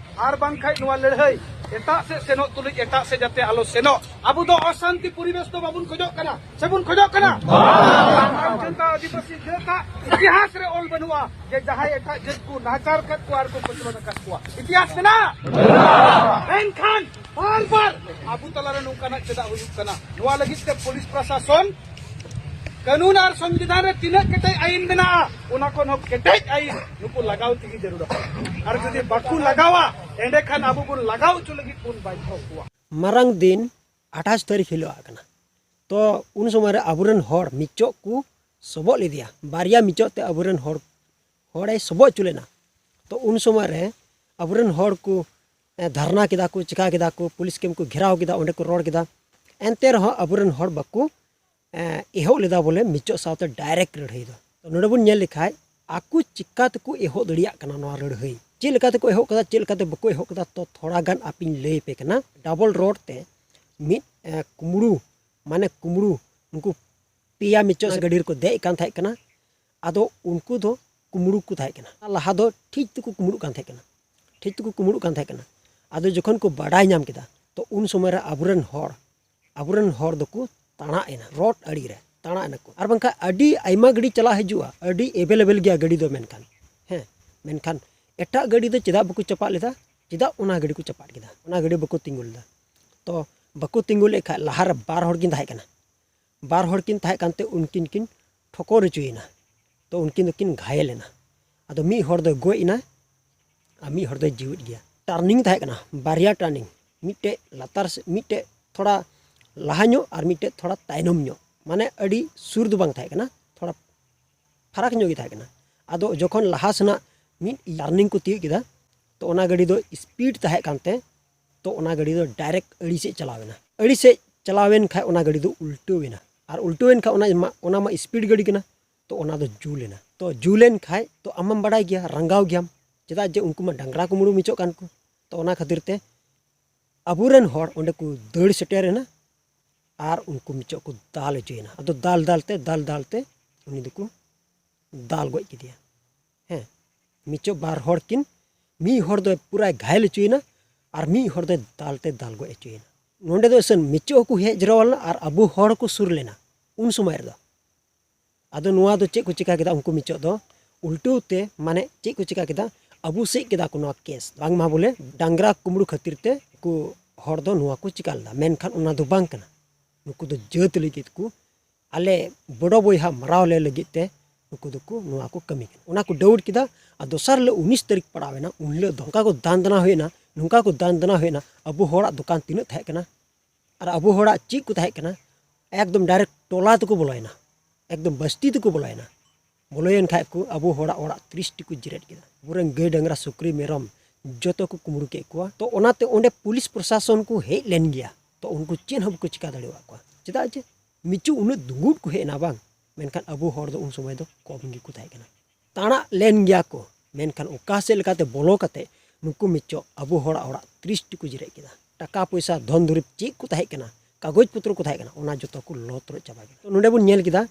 ᱟᱨ ᱵᱟᱝᱠᱷᱟᱡ ᱱᱚᱣᱟ ᱞᱟᱹᱲᱦᱟᱹᱭ ᱮᱴᱟᱜ ᱥᱮᱫ ᱥᱮᱱᱚᱜ ᱛᱩᱞᱩᱡ ᱮᱴᱟᱜ ᱥᱮᱫ ᱡᱟᱛᱮ ᱟᱞᱚ ᱥᱮᱱᱚᱜ᱾ ᱟᱵᱚ ᱫᱚ ᱚᱥᱟᱱᱛᱤ ᱯᱚᱨᱤᱵᱮᱥ ᱫᱚ ᱵᱟᱵᱚᱱ ᱠᱷᱚᱡᱚᱜ ᱠᱟᱱᱟ, ᱥᱮᱵᱚᱱ ᱠᱷᱚᱡᱚᱜ ᱠᱟᱱᱟ? ᱟᱨ ᱡᱟᱹᱛᱟᱜ ᱟᱹᱫᱤᱵᱟᱹᱥᱤ ᱡᱟᱹᱛᱟᱜ ᱤᱛᱤᱦᱟᱥ ᱨᱮ ᱚᱞ ᱵᱟᱹᱱᱩᱜᱼᱟ ᱡᱮ ᱡᱟᱦᱟᱸᱭ ᱮᱴᱟᱜ ᱡᱟᱹᱛ ᱠᱚ ᱱᱟᱦᱟᱪᱟᱨ ᱠᱟᱫ ᱠᱚᱣᱟ ᱟᱨ ᱠᱚ ᱠᱚᱪᱞᱚᱱ ᱟᱠᱟᱫ ᱠᱚᱣᱟ᱾ ᱤᱛᱤᱦᱟᱥ ᱢᱮᱱᱟᱜᱼᱟ? ᱢᱮᱱᱠᱷᱟᱱ ᱵᱟᱨ ᱵᱟᱨ ᱟᱵᱚ ᱛᱟᱞᱟᱨᱮ ᱱᱚᱝᱠᱟᱱᱟᱜ ᱪᱮᱫᱟᱜ ᱦᱩᱭᱩᱜ ᱠᱟᱱᱟ? ᱱᱚᱣᱟ ᱞᱟᱹᱜᱤᱫ ᱛᱮ ᱯᱩᱞᱤᱥ ᱯᱨᱚᱥᱟᱥᱚᱱ ᱠᱟᱹᱱᱩᱱ ᱟᱨ ᱥᱚᱝᱵᱤᱫᱷᱟᱱ ᱨᱮ ᱛᱤᱱᱟᱹᱜ ᱠᱮᱴᱮᱡ ᱟᱹᱭᱤᱱ ᱢᱮᱱᱟᱜᱼᱟ, ᱚᱱᱟ ᱠᱷᱚᱱ ᱦᱚᱸ ᱠᱮᱴᱮᱡ ᱟᱹᱭᱤᱱ ᱱᱩᱠᱩ ᱞᱟᱜᱟᱣ ᱛᱮᱜᱮ ᱡᱟᱹᱨᱩᱲᱟ᱾ ᱟᱨ ᱡᱩᱫᱤ ᱵᱟᱠᱚ ᱞᱟᱜᱟᱣᱟ, ᱮᱸᱰᱮᱠᱷᱟᱱ ᱟᱵᱚ ᱵᱚᱱ ᱞᱟᱜᱟᱣ ᱦᱚᱪᱚ ᱞᱟᱹᱜᱤᱫ ᱵᱚᱱ ᱵᱟᱫᱽᱫᱷᱚ ᱠᱚᱣᱟ᱾ ᱢᱟᱨᱟᱝ ᱫᱤᱱ ᱟᱴᱷᱟᱥ ᱛᱟᱹᱨᱤᱠᱷ ᱦᱤᱞᱳᱜ ᱠᱟᱱᱟ᱾ ᱛᱚ ᱩᱱ ᱥᱚᱢᱚᱭ ᱨᱮ ᱟᱵᱚᱨᱮᱱ ᱦᱚᱲ ᱢᱤᱪᱚᱜ ᱠᱚ ᱥᱚᱵᱚᱜ ᱞᱮᱫᱮᱭᱟ᱾ ᱵᱟᱨᱭᱟ ᱢᱤᱪᱚᱜ ᱛᱮ ᱟᱵᱚᱨᱮᱱ ᱦᱚᱲ, ᱦᱚᱲᱮ ᱥᱚᱵᱚᱜ ᱦᱚᱪᱚ ᱞᱮᱱᱟ᱾ ᱛᱚ ᱩᱱ ᱥᱚᱢᱚᱭ ᱨᱮ ᱟᱵᱚᱨᱮᱱ ᱦᱚᱲ ᱠᱚ, ᱮ, ᱫᱷᱟᱨᱱᱟ ᱠᱮᱫᱟ ᱠᱚ, ᱪᱤᱠᱟ ᱠᱮᱫᱟ ᱠᱚ, ᱯᱩᱞᱤᱥ ᱠᱮᱢᱯ ᱠᱚ ᱜᱷᱮᱨᱟᱣ ᱠᱮᱫᱟ, ᱚᱸᱰᱮ ᱠᱚ ᱨᱚᱲ ᱠᱮᱫᱟ᱾ ᱮᱱᱛᱮ ᱨᱮᱦᱚᱸ ᱟᱵᱚᱨᱮᱱ ᱦᱚᱲ ᱵᱟᱠᱚ, ᱮ, ᱮᱦᱚᱵ ᱞᱮᱫᱟ ᱵᱚᱞᱮ ᱢᱤᱪᱚᱜ ᱥᱟᱶᱛᱮ ᱰᱟᱭᱨᱮᱠᱴ ᱞᱟᱹᱲᱦᱟᱹᱭ ᱫᱚ᱾ ᱛᱚ ᱱᱚᱰᱮ ᱵᱚᱱ ᱧᱮᱞ ᱞᱮᱠᱷᱟᱡ ᱟᱠᱚ ᱪᱤᱠᱟ ᱛᱮᱠᱚ ᱮᱦᱚᱵ ᱫᱟᱲᱮᱭᱟᱜ ᱠᱟᱱᱟ ᱱᱚᱣᱟ ᱞᱟᱹᱲᱦᱟᱹᱭ, ᱪᱮᱫ ᱞᱮᱠᱟ ᱛᱮᱠᱚ ᱮᱦᱚᱵ ᱠᱟᱫᱟ, ᱪᱮᱫ ᱞᱮᱠᱟᱛᱮ ᱵᱟᱠᱚ ᱮᱦᱚᱵ ᱠᱟᱫᱟ, ᱛᱚ ᱛᱷᱚᱲᱟ ᱜᱟᱱ ᱟᱯᱮᱧ ᱞᱟᱹᱭ ᱟᱯᱮ ᱠᱟᱱᱟ᱾ ᱰᱟᱵᱚᱞ ᱨᱳᱰ ᱛᱮ ᱢᱤᱫ, ᱮ, ᱠᱩᱢᱲᱩ, ᱢᱟᱱᱮ ᱠᱩᱢᱲᱩ, ᱩᱱᱠᱩ ᱯᱮᱭᱟ ᱢᱤᱪᱚᱜ ᱥᱮ ᱜᱟᱹᱰᱤ ᱨᱮᱠᱚ ᱫᱮᱡ ᱠᱟᱱ ᱛᱟᱦᱮᱸ ᱠᱟᱱᱟ᱾ ᱟᱫᱚ ᱩᱱᱠᱩ ᱫᱚ ᱠᱩᱢᱲᱩ ᱠᱚ ᱛᱟᱦᱮᱸ ᱠᱟᱱᱟ᱾ ᱞᱟᱦᱟ ᱫᱚ ᱴᱷᱤᱠ ᱛᱮᱠᱚ ᱠᱩᱢᱲᱩᱜ ᱠᱟᱱ ᱛᱟᱦᱮᱸ ᱠᱟᱱᱟ, ᱴᱷᱤᱠ ᱛᱮᱠᱚ ᱠᱩᱢᱲᱩᱜ ᱠᱟᱱ ᱛᱟᱦᱮᱸ ᱠᱟᱱᱟ᱾ ᱟᱫᱚ ᱡᱚᱠᱷᱚᱱ ᱠᱚ ᱵᱟᱰᱟᱭ ᱧᱟᱢ ᱠᱮᱫᱟ, ᱛᱚ ᱩᱱ ᱥᱚᱢᱚᱭ ᱨᱮ ᱟᱵᱚᱨᱮᱱ ᱦᱚᱲ, ᱟᱵᱚᱨᱮᱱ ᱦᱚᱲ ᱫᱚᱠᱚ ᱛᱟᱬᱟᱜ ᱮᱱᱟ, ᱨᱳᱰ ᱟᱲᱮ ᱨᱮ ᱛᱟᱬᱟᱜ ᱮᱱᱟ ᱠᱚ᱾ ᱟᱨ ᱵᱟᱝᱠᱷᱟᱱ ᱟᱹᱰᱤ ᱟᱭᱢᱟ ᱜᱟᱹᱰᱤ ᱪᱟᱞᱟᱜ ᱦᱤᱡᱩᱜᱼᱟ, ᱟᱹᱰᱤ ᱮᱵᱮᱞᱮᱵᱮᱞ ᱜᱮᱭᱟ ᱜᱟᱹᱰᱤ ᱫᱚ, ᱢᱮᱱᱠᱷᱟᱱ, ᱦᱮᱸ, ᱢᱮᱱᱠᱷᱟᱱ ᱮᱴᱟᱜ ᱜᱟᱹᱰᱤ ᱫᱚ ᱪᱮᱫᱟᱜ ᱵᱟᱠᱚ ᱪᱟᱯᱟᱫ ᱞᱮᱫᱟ? ᱪᱮᱫᱟᱜ ᱚᱱᱟ ᱜᱟᱹᱰᱤ ᱠᱚ ᱪᱟᱯᱟᱫ ᱠᱮᱫᱟ? ᱚᱱᱟ ᱜᱟᱹᱰᱤ ᱵᱟᱠᱚ ᱛᱤᱸᱜᱩ ᱞᱮᱫᱟ᱾ ᱛᱚ ᱵᱟᱠᱚ ᱛᱤᱸᱜᱩ ᱞᱮᱫ ᱠᱷᱟᱡ, ᱞᱟᱦᱟᱨᱮ ᱵᱟᱨ ᱦᱚᱲ ᱠᱤᱱ ᱛᱟᱦᱮᱸ ᱠᱟᱱᱟ, ᱵᱟᱨ ᱦᱚᱲ ᱠᱤᱱ ᱛᱟᱦᱮᱸ ᱠᱟᱱᱛᱮ ᱩᱱᱠᱤᱱ ᱠᱤᱱ ᱴᱷᱚᱠᱚᱨ ᱦᱚᱪᱚᱭᱮᱱᱟ᱾ ᱛᱚ ᱩᱱᱠᱤᱱ ᱫᱚᱠᱤᱱ ᱜᱷᱟᱭᱮᱞ ᱮᱱᱟ᱾ ᱟᱫᱚ ᱢᱤᱫ ᱦᱚᱲ ᱫᱚᱭ ᱜᱚᱡ ᱮᱱᱟ ᱟᱨ ᱢᱤᱫ ᱦᱚᱲ ᱫᱚᱭ ᱡᱤᱣᱮᱫ ᱜᱮᱭᱟ᱾ ᱴᱟᱨᱱᱤᱝ ᱛᱟᱦᱮᱸ ᱠᱟᱱᱟ, ᱵᱟᱨᱭᱟ ᱴᱟᱨᱱᱤᱝ, ᱢᱤᱫᱴᱮᱡ ᱞᱟᱛᱟᱨ ᱥᱮ-, ᱢᱤᱫᱴᱮᱡ ᱛᱷᱚᱲᱟ ᱞᱟᱦᱟ ᱧᱚᱜ ᱟᱨ ᱢᱤᱫᱴᱮᱡ ᱛᱷᱚᱲᱟ ᱛᱟᱭᱱᱚᱢ ᱧᱚᱜ, ᱢᱟᱱᱮ ᱟᱹᱰᱤ ᱥᱩᱨ ᱫᱚ ᱵᱟᱝ ᱛᱟᱦᱮᱸ ᱠᱟᱱᱟ, ᱛᱷᱚᱲᱟ ᱯᱷᱟᱨᱟᱠ ᱧᱚᱜ ᱜᱮ ᱛᱟᱦᱮᱸ ᱠᱟᱱᱟ᱾ ᱟᱫᱚ ᱡᱚᱠᱷᱚᱱ ᱞᱟᱦᱟ ᱥᱮᱱᱟᱜ ᱢᱤᱫ ᱴᱟᱨᱱᱤᱝ ᱠᱚ ᱛᱤᱭᱳᱜ ᱠᱮᱫᱟ, ᱛᱚ ᱚᱱᱟ ᱜᱟᱹᱰᱤ ᱫᱚ ᱥᱯᱤᱰ ᱛᱟᱦᱮᱸ ᱠᱟᱱᱛᱮ, ᱛᱚ ᱚᱱᱟ ᱜᱟᱹᱰᱤ ᱫᱚ ᱰᱟᱭᱨᱮᱠᱴ ᱟᱹᱲᱤ ᱥᱮᱫ ᱪᱟᱞᱟᱣ ᱮᱱᱟ᱾ ᱟᱹᱲᱤ ᱥᱮᱫ ᱪᱟᱞᱟᱣ ᱮᱱ ᱠᱷᱟᱡ ᱚᱱᱟ ᱜᱟᱹᱰᱤ ᱫᱚ ᱩᱞᱴᱟᱹᱣ ᱮᱱᱟ, ᱟᱨ ᱩᱞᱴᱟᱹᱣ ᱮᱱ ᱠᱷᱟᱡ ᱚᱱᱟ ᱢᱟ, ᱚᱱᱟ ᱢᱟ ᱥᱯᱤᱰ ᱜᱟᱹᱰᱤ ᱠᱟᱱᱟ, ᱛᱚ ᱚᱱᱟ ᱫᱚ ᱡᱩᱞ ᱮᱱᱟ᱾ ᱛᱚ ᱡᱩᱞ ᱮᱱ ᱠᱷᱟᱡ ᱛᱚ ᱟᱢ ᱢᱟᱢ ᱵᱟᱰᱟᱭ ᱜᱮᱭᱟ, ᱨᱟᱸᱜᱟᱣ ᱜᱮᱭᱟᱢ, ᱪᱮᱫᱟᱜ ᱡᱮ ᱩᱱᱠᱩ ᱢᱟ ᱰᱟᱝᱨᱟ ᱠᱩᱢᱲᱩ ᱢᱤᱪᱚᱜ ᱠᱟᱱ ᱠᱚ᱾ ᱛᱚ ᱚᱱᱟ ᱠᱷᱟᱹᱛᱤᱨ ᱛᱮ ᱟᱵᱚᱨᱮᱱ ᱦᱚᱲ ᱚᱸᱰᱮ ᱠᱚ ᱫᱟᱹᱲ ᱥᱮᱴᱮᱨ ᱮᱱᱟ ᱟᱨ ᱩᱱᱠᱩ ᱢᱤᱪᱚᱜ ᱠᱚ ᱫᱟᱞ ᱦᱚᱪᱚᱭᱮᱱᱟ᱾ ᱟᱫᱚ ᱫᱟᱞ ᱫᱟᱞ ᱛᱮ, ᱫᱟᱞ ᱫᱟᱞ ᱛᱮ ᱩᱱᱤ ᱫᱚᱠᱚ ᱫᱟᱞ ᱜᱚᱡ ᱠᱮᱫᱮᱭᱟ᱾ ᱦᱮᱸ, ᱢᱤᱪᱚᱜ ᱵᱟᱨ ᱦᱚᱲ ᱠᱤᱱ, ᱢᱤᱫ ᱦᱚᱲ ᱫᱚᱭ ᱯᱩᱨᱟᱭ ᱜᱷᱟᱭᱮᱞ ᱦᱚᱪᱚᱭᱮᱱᱟ ᱟᱨ ᱢᱤᱫ ᱦᱚᱲ ᱫᱚᱭ ᱫᱟᱞ ᱛᱮ ᱫᱟᱞ ᱜᱚᱡ ᱦᱚᱪᱚᱭᱮᱱᱟ᱾ ᱱᱚᱸᱰᱮ ᱫᱚ ᱮᱥᱮᱱ ᱢᱤᱪᱚᱜ ᱦᱚᱸᱠᱚ ᱦᱮᱡ ᱡᱟᱨᱣᱟ ᱞᱮᱱᱟ ᱟᱨ ᱟᱵᱚ ᱦᱚᱲ ᱦᱚᱸᱠᱚ ᱥᱩᱨ ᱞᱮᱱᱟ ᱩᱱ ᱥᱚᱢᱚᱭ ᱨᱮᱫᱚ᱾ ᱟᱫᱚ ᱱᱚᱣᱟ ᱫᱚ ᱪᱮᱫ ᱠᱚ ᱪᱤᱠᱟ ᱠᱮᱫᱟ ᱩᱱᱠᱩ ᱢᱤᱪᱚᱜ ᱫᱚ? ᱩᱞᱴᱟᱹᱣ ᱛᱮ, ᱢᱟᱱᱮ ᱪᱮᱫ ᱠᱚ ᱪᱤᱠᱟ ᱠᱮᱫᱟ? ᱟᱵᱚ ᱥᱮᱫ ᱠᱮᱫᱟ ᱠᱚ ᱱᱚᱣᱟ ᱠᱮᱥ, ᱵᱟᱝᱢᱟ ᱵᱚᱞᱮ ᱰᱟᱝᱨᱟ ᱠᱩᱢᱲᱩ ᱠᱷᱟᱹᱛᱤᱨ ᱛᱮ ᱩᱱᱠᱩ ᱦᱚᱲ ᱫᱚ ᱱᱚᱣᱟ ᱠᱚ ᱪᱤᱠᱟ ᱞᱮᱫᱟ, ᱢᱮᱱᱠᱷᱟᱱ ᱚᱱᱟ ᱫᱚ ᱵᱟᱝ ᱠᱟᱱᱟ᱾ ᱱᱩᱠᱩ ᱫᱚ ᱡᱟᱹᱛ ᱞᱟᱹᱜᱤᱫ ᱠᱚ ᱟᱞᱮ ᱵᱚᱰᱚ ᱵᱚᱭᱦᱟ ᱢᱟᱨᱟᱣ ᱞᱮ ᱞᱟᱹᱜᱤᱫ ᱛᱮ ᱱᱩᱠᱩ ᱫᱚᱠᱚ ᱱᱚᱣᱟ ᱠᱚ ᱠᱟᱹᱢᱤ ᱠᱟᱱᱟ᱾ ᱚᱱᱟ ᱠᱚ ᱰᱟᱣᱩᱴ ᱠᱮᱫᱟ᱾ ᱟᱨ ᱫᱚᱥᱟᱨ ᱦᱤᱞᱳᱜ ᱩᱱᱤᱥ ᱛᱟᱹᱨᱤᱠᱷ ᱯᱟᱲᱟᱣ ᱮᱱᱟ, ᱩᱱ ᱦᱤᱞᱳᱜ ᱫᱚ ᱱᱚᱝᱠᱟ ᱠᱚ ᱫᱟᱱ ᱫᱟᱱᱟ ᱦᱩᱭᱱᱟ, ᱱᱚᱝᱠᱟ ᱠᱚ ᱫᱟᱱ ᱫᱟᱱᱟ ᱦᱩᱭᱱᱟ᱾ ᱟᱵᱚ ᱦᱚᱲᱟᱜ ᱫᱚᱠᱟᱱ ᱛᱤᱱᱟᱹᱜ ᱛᱟᱦᱮᱸ ᱠᱟᱱᱟ ᱟᱨ ᱟᱵᱚ ᱦᱚᱲᱟᱜ ᱪᱮᱫ ᱠᱚ ᱛᱟᱦᱮᱸ ᱠᱟᱱᱟ, ᱮᱠᱫᱚᱢ ᱰᱟᱭᱨᱮᱠᱴ ᱴᱚᱞᱟ ᱛᱮᱠᱚ ᱵᱚᱞᱚᱭᱮᱱᱟ, ᱮᱠᱫᱚᱢ ᱵᱟᱥᱛᱤ ᱛᱮᱠᱚ ᱵᱚᱞᱚᱭᱮᱱᱟ᱾ ᱵᱚᱞᱚᱭᱮᱱ ᱠᱷᱟᱡ ᱠᱚ ᱟᱵᱚ ᱦᱚᱲᱟᱜ ᱚᱲᱟᱜ ᱛᱤᱨᱤᱥ ᱴᱤ ᱠᱚ ᱡᱮᱨᱮᱫ ᱠᱮᱫᱟ᱾ ᱟᱵᱚᱨᱮᱱ ᱜᱟᱹᱭ ᱰᱟᱝᱨᱟ ᱥᱩᱠᱨᱤ ᱢᱮᱨᱚᱢ ᱡᱚᱛᱚ ᱠᱚ ᱠᱩᱢᱵᱽᱲᱩ ᱠᱮᱫ ᱠᱚᱣᱟ᱾ ᱛᱚ ᱚᱱᱟᱛᱮ ᱚᱸᱰᱮ ᱯᱩᱞᱤᱥ ᱯᱨᱚᱥᱟᱥᱚᱱ ᱠᱚ ᱦᱮᱡ ᱞᱮᱱ ᱜᱮᱭᱟ, ᱛᱚ ᱩᱱᱠᱩ ᱪᱮᱫ ᱦᱚᱸ ᱵᱟᱠᱚ ᱪᱤᱠᱟ ᱫᱟᱲᱮᱭᱟᱜ ᱠᱚᱣᱟ᱾ ᱪᱮᱫᱟᱜ ᱡᱮ ᱢᱤᱪᱩ ᱩᱱᱟᱹᱜ ᱫᱩᱸᱜᱩᱫ ᱠᱚ ᱦᱮᱡ ᱮᱱᱟ ᱵᱟᱝ, ᱢᱮᱱᱠᱷᱟᱱ ᱟᱵᱚ ᱦᱚᱲ ᱫᱚ ᱩᱱ ᱥᱚᱢᱚᱭ ᱫᱚ ᱠᱚᱢ ᱜᱮᱠᱚ ᱛᱟᱦᱮᱸ ᱠᱟᱱᱟ᱾ ᱛᱟᱬᱟᱜ ᱞᱮᱱ ᱜᱮᱭᱟ ᱠᱚ, ᱢᱮᱱᱠᱷᱟᱱ ᱚᱠᱟ ᱥᱮᱫ ᱞᱮᱠᱟᱛᱮ ᱵᱚᱞᱚ ᱠᱟᱛᱮ ᱱᱩᱠᱩ ᱢᱤᱪᱚ ᱟᱵᱚ ᱦᱚᱲᱟᱜ ᱚᱲᱟᱜ ᱛᱤᱨᱤᱥ ᱴᱤ ᱠᱚ ᱡᱮᱨᱮᱫ ᱠᱮᱫᱟ᱾ ᱴᱟᱠᱟ ᱯᱚᱭᱥᱟ, ᱫᱷᱚᱱ ᱫᱩᱨᱤᱵᱽ ᱪᱮᱫ ᱠᱚ ᱛᱟᱦᱮᱸ ᱠᱟᱱᱟ, ᱠᱟᱜᱚᱡᱽ ᱯᱚᱛᱨᱚ ᱠᱚ ᱛᱟᱦᱮᱸ ᱠᱟᱱᱟ, ᱚᱱᱟ ᱡᱚᱛᱚ ᱠᱚ ᱞᱚ ᱛᱚᱨᱚᱡ ᱪᱟᱵᱟ ᱠᱮᱫᱟ᱾ ᱛᱚ ᱱᱚᱰᱮ ᱵᱚᱱ ᱧᱮᱞ ᱠᱮᱫᱟ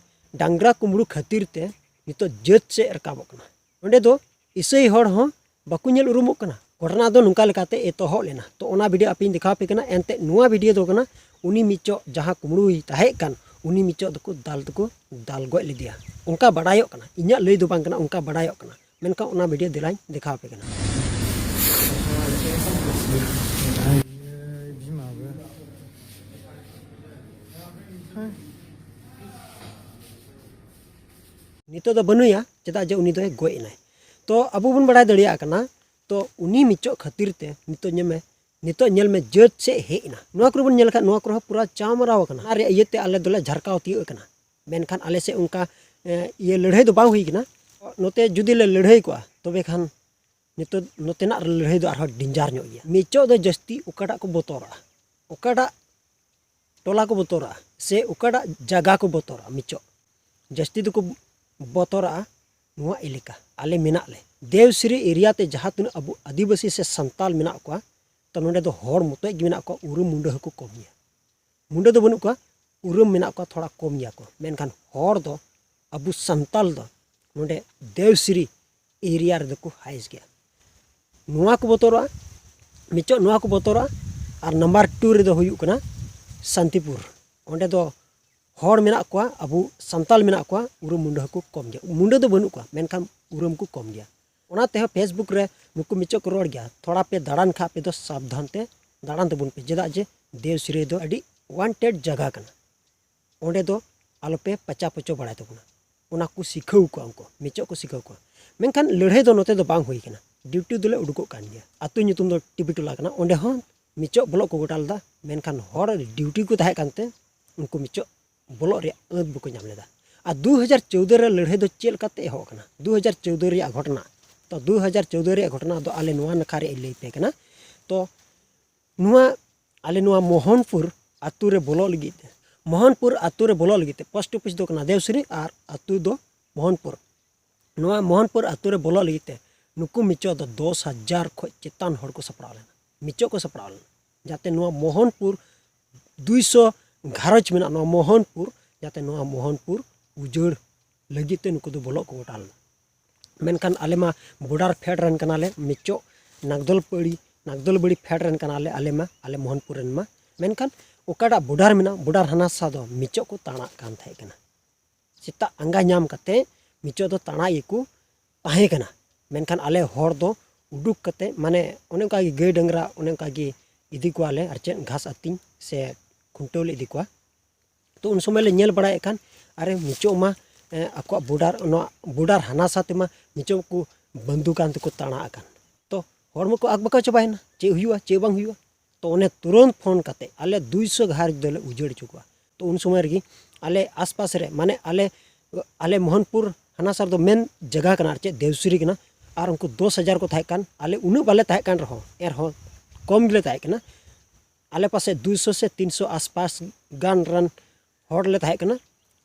ᱰᱟᱝᱨᱟ ᱠᱩᱢᱵᱽᱲᱩ ᱠᱷᱟᱹᱛᱤᱨ ᱛᱮ ᱱᱤᱛᱚᱜ ᱡᱟᱹᱛ ᱥᱮᱫ ᱨᱟᱠᱟᱵᱚᱜ ᱠᱟᱱᱟ᱾ ᱱᱚᱰᱮ ᱫᱚ ᱤᱥᱟᱹᱭ ᱦᱚᱲ ᱦᱚᱸ ᱵᱟᱠᱚ ᱧᱮᱞ ᱩᱨᱩᱢᱚᱜ ᱠᱟᱱᱟ᱾ ᱜᱷᱚᱴᱚᱱᱟ ᱫᱚ ᱱᱚᱝᱠᱟ ᱞᱮᱠᱟᱛᱮ ᱮᱛᱚᱦᱚᱵ ᱞᱮᱱᱟ᱾ ᱛᱚ ᱚᱱᱟ ᱵᱷᱤᱰᱤᱭᱳ ᱟᱯᱮᱧ ᱫᱮᱠᱷᱟᱣ ᱟᱯᱮ ᱠᱟᱱᱟ᱾ ᱮᱱᱛᱮᱫ ᱱᱚᱣᱟ ᱵᱷᱤᱰᱤᱭᱳ ᱫᱚ ᱠᱟᱱᱟ ᱩᱱᱤ ᱢᱤᱪᱚᱜ ᱡᱟᱦᱟᱸ ᱠᱩᱢᱵᱽᱲᱩᱭ ᱛᱟᱦᱮᱸ ᱠᱟᱱ, ᱩᱱᱤ ᱢᱤᱪᱚᱜ ᱫᱚᱠᱚ ᱫᱟᱞ ᱛᱮᱠᱚ ᱫᱟᱞ ᱜᱚᱡ ᱞᱮᱫᱮᱭᱟ᱾ ᱚᱱᱠᱟ ᱵᱟᱰᱟᱭᱚᱜ ᱠᱟᱱᱟ, ᱤᱧᱟᱹᱜ ᱞᱟᱹᱭ ᱫᱚ ᱵᱟᱝ ᱠᱟᱱᱟ, ᱚᱱᱠᱟ ᱵᱟᱰᱟᱭᱚᱜ ᱠᱟᱱᱟ᱾ ᱢᱮᱱᱠᱷᱟᱱ ᱚᱱᱟ ᱵᱷᱤᱰᱤᱭᱳ ᱫᱮᱞᱟᱧ ᱫᱮᱠᱷᱟᱣ ᱟᱯᱮ ᱠᱟᱱᱟ᱾ ᱱᱤᱛᱚᱜ ᱫᱚ ᱵᱟᱹᱱᱩᱭᱟ, ᱪᱮᱫᱟᱜ ᱡᱮ ᱩᱱᱤ ᱫᱚᱭ ᱜᱚᱡ ᱮᱱᱟᱭ᱾ ᱛᱚ ᱟᱵᱚ ᱵᱚᱱ ᱵᱟᱲᱟᱭ ᱫᱟᱲᱮᱭᱟᱜ ᱠᱟᱱᱟ, ᱛᱚ ᱩᱱᱤ ᱢᱤᱪᱚᱜ ᱠᱷᱟᱹᱛᱤᱨ ᱛᱮ ᱱᱤᱛᱚᱜ ᱧᱮᱞ ᱢᱮ, ᱱᱤᱛᱚᱜ ᱧᱮᱞ ᱢᱮ ᱡᱟᱹᱛ ᱥᱮᱫ ᱦᱮᱡ ᱮᱱᱟ᱾ ᱱᱚᱣᱟ ᱠᱚᱨᱮ ᱵᱚᱱ ᱧᱮᱞ ᱞᱮᱠᱷᱟᱱ ᱱᱚᱣᱟ ᱠᱚᱨᱮ ᱦᱚᱸ ᱯᱩᱨᱟᱹ ᱪᱟᱢᱨᱟᱣ ᱟᱠᱟᱱᱟ᱾ ᱚᱱᱟ ᱨᱮᱭᱟᱜ ᱤᱭᱟᱹᱛᱮ ᱟᱞᱮ ᱫᱚᱞᱮ ᱡᱷᱟᱨᱠᱟᱣ ᱛᱤᱭᱳᱜ ᱟᱠᱟᱱᱟ᱾ ᱢᱮᱱᱠᱷᱟᱱ ᱟᱞᱮ ᱥᱮᱫ ᱚᱱᱠᱟ, ᱮ, ᱤᱭᱟᱹ ᱞᱟᱹᱲᱦᱟᱹᱭ ᱫᱚ ᱵᱟᱝ ᱦᱩᱭ ᱠᱟᱱᱟ᱾ ᱱᱚᱛᱮ ᱡᱩᱫᱤ ᱞᱮ ᱞᱟᱹᱲᱦᱟᱹᱭ ᱠᱚᱜᱼᱟ, ᱛᱚᱵᱮ ᱠᱷᱟᱱ ᱱᱤᱛᱚᱜ ᱱᱚᱛᱮᱱᱟᱜ ᱞᱟᱹᱲᱦᱟᱹᱭ ᱫᱚ ᱟᱨᱦᱚᱸ ᱰᱮᱧᱡᱟᱨ ᱧᱚᱜ ᱜᱮᱭᱟ᱾ ᱢᱤᱪᱚᱜ ᱫᱚ ᱡᱟᱹᱥᱛᱤ ᱚᱠᱟᱴᱟᱜ ᱠᱚ ᱵᱚᱛᱚᱨᱟᱜᱼᱟ, ᱚᱠᱟᱴᱟᱜ ᱴᱚᱞᱟ ᱠᱚ ᱵᱚᱛᱚᱨᱟᱜᱼᱟ ᱥᱮ ᱚᱠᱟᱴᱟᱜ ᱡᱟᱭᱜᱟ ᱠᱚ ᱵᱚᱛᱚᱨᱟᱜᱼᱟ? ᱢᱤᱪᱚᱜ ᱡᱟᱹᱥᱛᱤ ᱫᱚᱠᱚ ᱵᱚᱛᱚᱨᱟᱜᱼᱟ ᱱᱚᱣᱟ ᱮᱞᱟᱠᱟ, ᱟᱞᱮ ᱢᱮᱱᱟᱜ ᱞᱮ ᱫᱮᱣᱥᱤᱨᱤ ᱮᱨᱤᱭᱟ ᱛᱮ ᱡᱟᱦᱟᱸ ᱛᱤᱱᱟᱹᱜ ᱟᱵᱚ ᱟᱹᱫᱤᱵᱟᱹᱥᱤ ᱥᱮ ᱥᱟᱱᱛᱟᱞ ᱢᱮᱱᱟᱜ ᱠᱚᱣᱟ, ᱛᱚ ᱱᱚᱸᱰᱮ ᱫᱚ ᱦᱚᱲ ᱢᱚᱛᱚᱡ ᱜᱮ ᱢᱮᱱᱟᱜ ᱠᱚᱣᱟ, ᱩᱨᱩᱢ ᱢᱩᱸᱰᱟᱹ ᱦᱚᱸᱠᱚ ᱠᱚᱢ ᱜᱮᱭᱟ᱾ ᱢᱩᱸᱰᱟᱹ ᱫᱚ ᱵᱟᱹᱱᱩᱜ ᱠᱚᱣᱟ, ᱩᱨᱩᱢ ᱢᱮᱱᱟᱜ ᱠᱚᱣᱟ, ᱛᱷᱚᱲᱟ ᱠᱚᱢ ᱜᱮᱭᱟ ᱠᱚ᱾ ᱢᱮᱱᱠᱷᱟᱱ ᱦᱚᱲ ᱫᱚ, ᱟᱵᱚ ᱥᱟᱱᱛᱟᱞ ᱫᱚ ᱱᱚᱸᱰᱮ ᱫᱮᱣᱥᱤᱨᱤ ᱮᱨᱤᱭᱟ ᱨᱮᱫᱚ ᱠᱚ ᱦᱟᱭᱮᱥᱴ ᱜᱮᱭᱟ᱾ ᱱᱚᱣᱟ ᱠᱚ ᱵᱚᱛᱚᱨᱚᱜᱼᱟ, ᱢᱤᱪᱚᱜ ᱱᱚᱣᱟ ᱠᱚ ᱵᱚᱛᱚᱨᱚᱜᱼᱟ᱾ ᱟᱨ ᱱᱟᱢᱵᱟᱨ ᱴᱩ ᱨᱮᱫᱚ ᱦᱩᱭᱩᱜ ᱠᱟᱱᱟ ᱥᱟᱱᱛᱤᱯᱩᱨ᱾ ᱚᱸᱰᱮ ᱫᱚ ᱦᱚᱲ ᱢᱮᱱᱟᱜ ᱠᱚᱣᱟ, ᱟᱵᱚ ᱥᱟᱱᱛᱟᱞ ᱢᱮᱱᱟᱜ ᱠᱚᱣᱟ, ᱩᱨᱩᱢ ᱢᱩᱸᱰᱟᱹ ᱦᱚᱸᱠᱚ ᱠᱚᱢ ᱜᱮᱭᱟ᱾ ᱢᱩᱸᱰᱟᱹ ᱫᱚ ᱵᱟᱹᱱᱩᱜ ᱠᱚᱣᱟ, ᱢᱮᱱᱠᱷᱟᱱ ᱩᱨᱩᱢ ᱠᱚ ᱠᱚᱢ ᱜᱮᱭᱟ᱾ ᱚᱱᱟ ᱛᱮᱦᱚᱸ ᱯᱷᱮᱥᱵᱩᱠ ᱨᱮ ᱱᱩᱠᱩ ᱢᱤᱪᱚᱜ ᱠᱚ ᱨᱚᱲ ᱜᱮᱭᱟ, ᱛᱷᱚᱲᱟ ᱯᱮ ᱫᱟᱬᱟᱱ ᱠᱷᱟᱱ ᱟᱯᱮ ᱫᱚ ᱥᱟᱵᱫᱷᱟᱱ ᱛᱮ ᱫᱟᱬᱟᱱ ᱛᱟᱵᱚᱱ ᱯᱮ, ᱪᱮᱫᱟᱜ ᱡᱮ ᱫᱮᱣᱥᱤᱨᱟᱹᱭ ᱫᱚ ᱟᱹᱰᱤ ᱣᱟᱱᱴᱮᱰ ᱡᱟᱭᱜᱟ ᱠᱟᱱᱟ᱾ ᱚᱸᱰᱮ ᱫᱚ ᱟᱞᱚᱯᱮ ᱯᱟᱪᱟ ᱯᱚᱪᱚ ᱵᱟᱲᱟᱭ ᱛᱟᱵᱚᱱᱟ᱾ ᱚᱱᱟ ᱠᱚ ᱥᱤᱠᱷᱟᱹᱣ ᱠᱚᱣᱟ, ᱩᱱᱠᱩ ᱢᱤᱪᱚᱜ ᱠᱚ ᱥᱤᱠᱷᱟᱹᱣ ᱠᱚᱣᱟ᱾ ᱢᱮᱱᱠᱷᱟᱱ ᱞᱟᱹᱲᱦᱟᱹᱭ ᱫᱚ ᱱᱚᱛᱮ ᱫᱚ ᱵᱟᱝ ᱦᱩᱭ ᱠᱟᱱᱟ᱾ ᱰᱤᱭᱩᱴᱤ ᱫᱚᱞᱮ ᱩᱰᱩᱠᱚᱜ ᱠᱟᱱ ᱜᱮᱭᱟ᱾ ᱟᱹᱛᱩ ᱧᱩᱛᱩᱢ ᱫᱚ ᱴᱤᱵᱤ ᱴᱚᱞᱟ ᱠᱟᱱᱟ, ᱚᱸᱰᱮ ᱦᱚᱸ ᱢᱤᱪᱚᱜ ᱵᱚᱞᱚᱜ ᱠᱚ ᱜᱚᱴᱟ ᱞᱮᱫᱟ᱾ ᱢᱮᱱᱠᱷᱟᱱ ᱦᱚᱲ ᱰᱤᱭᱩᱴᱤ ᱠᱚ ᱛᱟᱦᱮᱸ ᱠᱟᱱᱛᱮ ᱩᱱᱠᱩ ᱢᱤᱪᱚᱜ ᱵᱚᱞᱚᱜ ᱨᱮᱭᱟᱜ ᱟᱹᱛ ᱵᱟᱠᱚ ᱧᱟᱢ ᱞᱮᱫᱟ᱾ ᱟᱨ ᱫᱩ ᱦᱟᱡᱟᱨ ᱪᱳᱣᱫᱟᱹ ᱨᱮ ᱞᱟᱹᱲᱦᱟᱹᱭ ᱫᱚ ᱪᱮᱫ ᱞᱮᱠᱟᱛᱮ ᱮᱦᱚᱵ ᱠᱟᱱᱟ? ᱫᱩ ᱦᱟᱡᱟᱨ ᱪᱳᱣᱫᱟᱹ ᱨᱮᱭᱟᱜ ᱜᱷᱚᱴᱚᱱᱟ᱾ ᱛᱚ, ᱫᱩ ᱦᱟᱡᱟᱨ ᱪᱳᱣᱫᱟᱹ ᱨᱮᱭᱟᱜ ᱜᱷᱚᱴᱚᱱᱟ ᱫᱚ ᱟᱞᱮ ᱱᱚᱣᱟ ᱱᱟᱠᱷᱟ ᱨᱮᱭᱟᱜ ᱤᱧ ᱞᱟᱹᱭ ᱯᱮ ᱠᱟᱱᱟ᱾ ᱛᱚ, ᱱᱚᱣᱟ ᱟᱞᱮ ᱱᱚᱣᱟ ᱢᱳᱦᱚᱱᱯᱩᱨ ᱟᱹᱛᱩ ᱨᱮ ᱵᱚᱞᱚᱜ ᱞᱟᱹᱜᱤᱫ ᱛᱮ, ᱢᱳᱦᱚᱱᱯᱩᱨ ᱟᱹᱛᱩ ᱨᱮ ᱵᱚᱞᱚᱜ ᱞᱟᱹᱜᱤᱫ ᱛᱮ ᱯᱳᱥᱴ ᱚᱯᱷᱤᱥ ᱫᱚ ᱠᱟᱱᱟ ᱫᱮᱣᱥᱨᱤ ᱟᱨ ᱟᱹᱛᱩ ᱫᱚ ᱢᱳᱦᱚᱱᱯᱩᱨ᱾ ᱱᱚᱣᱟ ᱢᱳᱦᱚᱱᱯᱩᱨ ᱟᱹᱛᱩ ᱨᱮ ᱵᱚᱞᱚᱜ ᱞᱟᱹᱜᱤᱫ ᱛᱮ ᱱᱩᱠᱩ ᱢᱤᱪᱚᱜ ᱫᱚ ᱫᱚᱥ ᱦᱟᱡᱟᱨ ᱠᱷᱚᱱ ᱪᱮᱛᱟᱱ ᱦᱚᱲ ᱠᱚ ᱥᱟᱯᱲᱟᱣ ᱞᱮᱱᱟ, ᱢᱤᱪᱚᱜ ᱠᱚ ᱥᱟᱯᱲᱟᱣ ᱞᱮᱱᱟ, ᱡᱟᱛᱮ ᱱᱚᱣᱟ ᱢᱳᱦᱚᱱᱯᱩᱨ ᱫᱩᱭᱥᱚ ᱜᱷᱟᱨᱚᱸᱡᱽ ᱢᱮᱱᱟᱜ ᱱᱚᱣᱟ ᱢᱳᱦᱚᱱᱯᱩᱨ, ᱡᱟᱛᱮ ᱱᱚᱣᱟ ᱢᱳᱦᱚᱱᱯᱩᱨ ᱩᱡᱟᱹᱲ ᱞᱟᱹᱜᱤᱫ ᱛᱮ ᱱᱩᱠᱩ ᱫᱚ ᱵᱚᱞᱚᱜ ᱠᱚ ᱜᱚᱴᱟ ᱞᱮᱱᱟ᱾ ᱢᱮᱱᱠᱷᱟᱱ ᱟᱞᱮ ᱢᱟ ᱵᱚᱰᱟᱨ ᱯᱷᱮᱰ ᱨᱮᱱ ᱠᱟᱱᱟᱞᱮ, ᱢᱤᱪᱚᱜ ᱱᱟᱜᱫᱚᱞᱵᱟᱲᱤ, ᱱᱟᱜᱫᱚᱞᱵᱟᱲᱤ ᱯᱷᱮᱰ ᱨᱮᱱ ᱠᱟᱱᱟᱞᱮ ᱟᱞᱮ ᱢᱟ, ᱟᱞᱮ ᱢᱳᱦᱚᱱᱯᱩᱨ ᱨᱮᱱ ᱢᱟ᱾ ᱢᱮᱱᱠᱷᱟᱱ ᱚᱠᱟᱴᱟᱜ ᱵᱚᱰᱟᱨ ᱢᱮᱱᱟᱜ, ᱵᱚᱰᱟᱨ ᱦᱟᱱᱟ ᱥᱟ ᱫᱚ ᱢᱤᱪᱚᱜ ᱠᱚ ᱛᱟᱲᱟᱜ ᱠᱟᱱ ᱛᱟᱦᱮᱸ ᱠᱟᱱᱟ᱾ ᱥᱮᱛᱟᱜ ᱟᱸᱜᱟ ᱧᱟᱢ ᱠᱟᱛᱮ ᱢᱤᱪᱚᱜ ᱫᱚ ᱛᱟᱲᱟᱜ ᱜᱮᱠᱚ ᱛᱟᱦᱮᱸ ᱠᱟᱱᱟ᱾ ᱢᱮᱱᱠᱷᱟᱱ ᱟᱞᱮ ᱦᱚᱲ ᱫᱚ ᱩᱰᱩᱠ ᱠᱟᱛᱮ, ᱢᱟᱱᱮ, ᱚᱱᱮ ᱚᱱᱠᱟ ᱜᱮ ᱜᱟᱹᱭ ᱰᱟᱝᱨᱟ ᱚᱱᱮ ᱚᱱᱠᱟ ᱜᱮ ᱤᱫᱤ ᱠᱚᱣᱟᱞᱮ, ᱟᱨ ᱪᱮᱫ ᱜᱷᱟᱥ ᱟᱹᱛᱤᱧ ᱥᱮ ᱠᱷᱩᱱᱴᱟᱹᱣ ᱞᱮ ᱤᱫᱤ ᱠᱚᱣᱟ᱾ ᱛᱚ, ᱩᱱ ᱥᱚᱢᱚᱭ ᱞᱮ ᱧᱮᱞ ᱵᱟᱲᱟᱭᱮᱫ ᱠᱷᱟᱱ, ᱟᱨᱮ, ᱢᱤᱪᱚᱜ ᱢᱟ, ᱮ, ᱟᱠᱚᱣᱟᱜ ᱵᱚᱰᱟᱨ, ᱱᱚᱣᱟ ᱵᱚᱰᱟᱨ ᱦᱟᱱᱟ ᱥᱟ ᱛᱮᱢᱟ ᱢᱤᱪᱚᱜ ᱠᱚ ᱵᱟᱹᱱᱫᱩᱠ ᱟᱱ ᱛᱮᱠᱚ ᱛᱟᱲᱟᱜ ᱟᱠᱟᱱ᱾ ᱛᱚ, ᱦᱚᱲ ᱢᱟᱠᱚ ᱟᱠᱵᱟᱠᱟᱣ ᱪᱟᱵᱟᱭᱮᱱᱟ, ᱪᱮᱫ ᱦᱩᱭᱩᱜᱼᱟ, ᱪᱮᱫ ᱵᱟᱝ ᱦᱩᱭᱩᱜᱼᱟ᱾ ᱛᱚ, ᱚᱱᱮ ᱛᱩᱨᱟᱹᱱᱛ ᱯᱷᱳᱱ ᱠᱟᱛᱮ ᱟᱞᱮ ᱫᱩᱭᱥᱚ ᱜᱷᱟᱨᱚᱸᱡᱽ ᱫᱚᱞᱮ ᱩᱡᱟᱹᱲ ᱦᱚᱪᱚ ᱠᱚᱣᱟ᱾ ᱛᱚ, ᱩᱱ ᱥᱚᱢᱚᱭ ᱨᱮᱜᱮ ᱟᱞᱮ ᱟᱥᱯᱟᱥ ᱨᱮ, ᱢᱟᱱᱮ, ᱟᱞᱮ, ᱟᱞᱮ ᱢᱳᱦᱚᱱᱯᱩᱨ ᱦᱟᱱᱟ ᱥᱟ ᱫᱚ ᱢᱮᱱ ᱡᱟᱭᱜᱟ ᱠᱟᱱᱟ, ᱟᱨ ᱪᱮᱫ ᱫᱮᱣᱥᱨᱤ ᱠᱟᱱᱟ᱾ ᱟᱨ ᱩᱱᱠᱩ ᱫᱚᱥ ᱦᱟᱡᱟᱨ ᱠᱚ ᱛᱟᱦᱮᱸ ᱠᱟᱱ, ᱟᱞᱮ ᱩᱱᱟᱹᱜ ᱵᱟᱞᱮ ᱛᱟᱦᱮᱸ ᱠᱟᱱ ᱨᱮᱦᱚᱸ, ᱮᱱᱨᱮᱦᱚᱸ ᱠᱚᱢ ᱜᱮᱞᱮ ᱛᱟᱦᱮᱸ ᱠᱟᱱᱟ᱾ ᱟᱞᱮ ᱯᱟᱥᱮ ᱫᱩᱭᱥᱚ ᱥᱮ ᱛᱤᱱᱥᱚ ᱟᱥᱯᱟᱥ ᱜᱟᱱ ᱨᱮᱱ ᱦᱚᱲ ᱞᱮ ᱛᱟᱦᱮᱸ ᱠᱟᱱᱟ᱾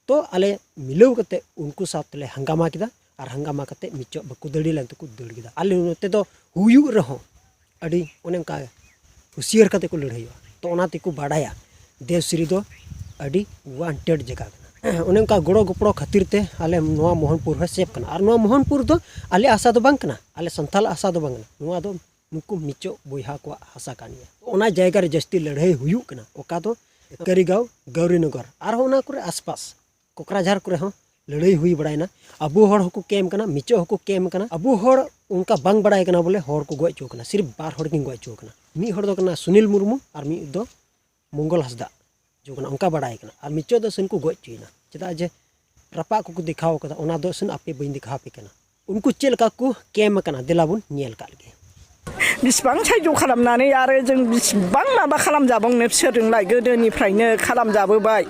ᱛᱚ, ᱟᱞᱮ ᱢᱤᱞᱟᱹᱣ ᱠᱟᱛᱮ ᱩᱱᱠᱩ ᱥᱟᱶ ᱛᱮᱞᱮ ᱦᱟᱝᱜᱟᱢᱟ ᱠᱮᱫᱟ, ᱟᱨ ᱦᱟᱝᱜᱟᱢᱟ ᱠᱟᱛᱮ ᱢᱤᱪᱚᱜ ᱵᱟᱠᱚ ᱫᱟᱹᱲᱤ ᱞᱮᱱ ᱛᱮᱠᱚ ᱫᱟᱹᱲ ᱠᱮᱫᱟ᱾ ᱟᱞᱮ ᱱᱚᱛᱮ ᱫᱚ ᱦᱩᱭᱩᱜ ᱨᱮᱦᱚᱸ ᱟᱹᱰᱤ ᱚᱱᱮ ᱚᱱᱠᱟ ᱦᱩᱥᱤᱭᱟᱹᱨ ᱠᱟᱛᱮ ᱠᱚ ᱞᱟᱹᱲᱦᱟᱹᱭᱚᱜᱼᱟ᱾ ᱛᱚ, ᱚᱱᱟ ᱛᱮᱠᱚ ᱵᱟᱰᱟᱭᱟ ᱫᱮᱣᱥᱨᱤ ᱫᱚ ᱟᱹᱰᱤ ᱣᱟᱱᱴᱮᱰ ᱡᱟᱭᱜᱟ ᱠᱟᱱᱟ᱾ ᱚᱱᱮ ᱚᱱᱠᱟ ᱜᱚᱲᱚ ᱜᱚᱯᱚᱲᱚ ᱠᱷᱟᱹᱛᱤᱨ ᱛᱮ ᱟᱞᱮ ᱱᱚᱣᱟ ᱢᱳᱦᱚᱱᱯᱩᱨ ᱦᱚᱸ ᱥᱮᱯᱷ ᱠᱟᱱᱟ᱾ ᱟᱨ ᱱᱚᱣᱟ ᱢᱳᱦᱚᱱᱯᱩᱨ ᱫᱚ ᱟᱞᱮ ᱦᱟᱥᱟ ᱫᱚ ᱵᱟᱝ ᱠᱟᱱᱟ, ᱟᱞᱮ ᱥᱟᱱᱛᱟᱞ ᱦᱟᱥᱟ ᱫᱚ ᱵᱟᱝ ᱠᱟᱱᱟ, ᱱᱚᱣᱟ ᱫᱚ ᱱᱩᱠᱩ ᱢᱤᱪᱚᱜ ᱵᱚᱭᱦᱟ ᱠᱚᱣᱟᱜ ᱦᱟᱥᱟ ᱠᱟᱱ ᱜᱮᱭᱟ᱾ ᱚᱱᱟ ᱡᱟᱭᱜᱟ ᱨᱮ ᱡᱟᱹᱥᱛᱤ ᱞᱟᱹᱲᱦᱟᱹᱭ ᱦᱩᱭᱩᱜ ᱠᱟᱱᱟ, ᱚᱠᱟ ᱫᱚ ᱠᱟᱹᱨᱤᱜᱟᱸᱣ, ᱜᱟᱣᱨᱤᱱᱚᱜᱚᱨ, ᱟᱨᱦᱚᱸ ᱚᱱᱟ ᱠᱚᱨᱮ ᱟᱥᱯᱟᱥ ᱠᱚᱠᱨᱟᱡᱷᱟᱨ ᱠᱚᱨᱮ ᱦᱚᱸ ᱞᱟᱹᱲᱦᱟᱹᱭ ᱦᱩᱭ ᱵᱟᱲᱟᱭᱮᱱᱟ᱾ ᱟᱵᱚ ᱦᱚᱲ ᱦᱚᱸᱠᱚ ᱠᱮᱢ ᱠᱟᱱᱟ, ᱢᱤᱪᱚᱜ ᱦᱚᱸᱠᱚ ᱠᱮᱢ ᱠᱟᱱᱟ᱾ ᱟᱵᱚ ᱦᱚᱲ ᱚᱱᱠᱟ ᱵᱟᱝ ᱵᱟᱲᱟᱭ ᱠᱟᱱᱟ ᱵᱚᱞᱮ ᱦᱚᱲ ᱠᱚ ᱜᱚᱡ ᱦᱚᱪᱚ ᱠᱟᱱᱟ, ᱥᱤᱨᱯ ᱵᱟᱨ ᱦᱚᱲ ᱠᱤᱱ ᱜᱚᱡ ᱦᱚᱪᱚ ᱠᱟᱱᱟ᱾ ᱢᱤᱫ ᱦᱚᱲ ᱫᱚ ᱠᱟᱱᱟ ᱥᱩᱱᱤᱞ ᱢᱩᱨᱢᱩ ᱟᱨ ᱢᱤᱫ ᱫᱚ ᱢᱚᱝᱜᱚᱞ ᱦᱟᱸᱥᱫᱟ ᱦᱚᱪᱚ ᱠᱟᱱᱟ, ᱚᱱᱠᱟ ᱵᱟᱲᱟᱭ ᱠᱟᱱᱟ᱾ ᱟᱨ ᱢᱤᱪᱚᱜ ᱫᱚ ᱥᱮᱱ ᱠᱚ ᱜᱚᱡ ᱦᱚᱪᱚᱭᱮᱱᱟ᱾ ᱪᱮᱫᱟᱜ ᱡᱮ ᱨᱟᱯᱟᱜ ᱠᱚᱠᱚ ᱫᱮᱠᱷᱟᱣ ᱠᱟᱫᱟ, ᱚᱱᱟ ᱫᱚ ᱥᱮᱱ ᱟᱯᱮ ᱵᱟᱹᱧ ᱫᱮᱠᱷᱟᱣ ᱟᱯᱮ ᱠᱟᱱᱟ᱾ ᱩᱱᱠᱩ ᱪᱮᱫ ᱞᱮᱠᱟ ᱠᱚ ᱠᱮᱢ ᱟᱠᱟᱱᱟ, ᱫᱮᱞᱟ ᱵᱚᱱ ᱧᱮᱞ ᱠᱟᱜ ᱞᱮᱜᱮ᱾ ᱵᱤᱥᱵᱟᱝ ᱥᱟᱭᱡᱚ ᱠᱷᱟᱞᱟᱢ ᱱᱟᱱᱮ ᱭᱟᱨᱮ ᱡᱚᱝ ᱵᱤᱥᱵᱟᱝ ᱢᱟ ᱵᱟ ᱠᱷᱟᱞᱟᱢ ᱡᱟᱵᱚᱝ ᱱᱮᱯᱥᱮ ᱨᱤᱝ ᱞᱟᱭ ᱜᱚᱫᱚ ᱱᱤᱯᱷᱨᱟᱭ ᱱᱮ ᱠᱷᱟᱞᱟᱢ ᱡᱟᱵᱚ ᱵᱟᱭ᱾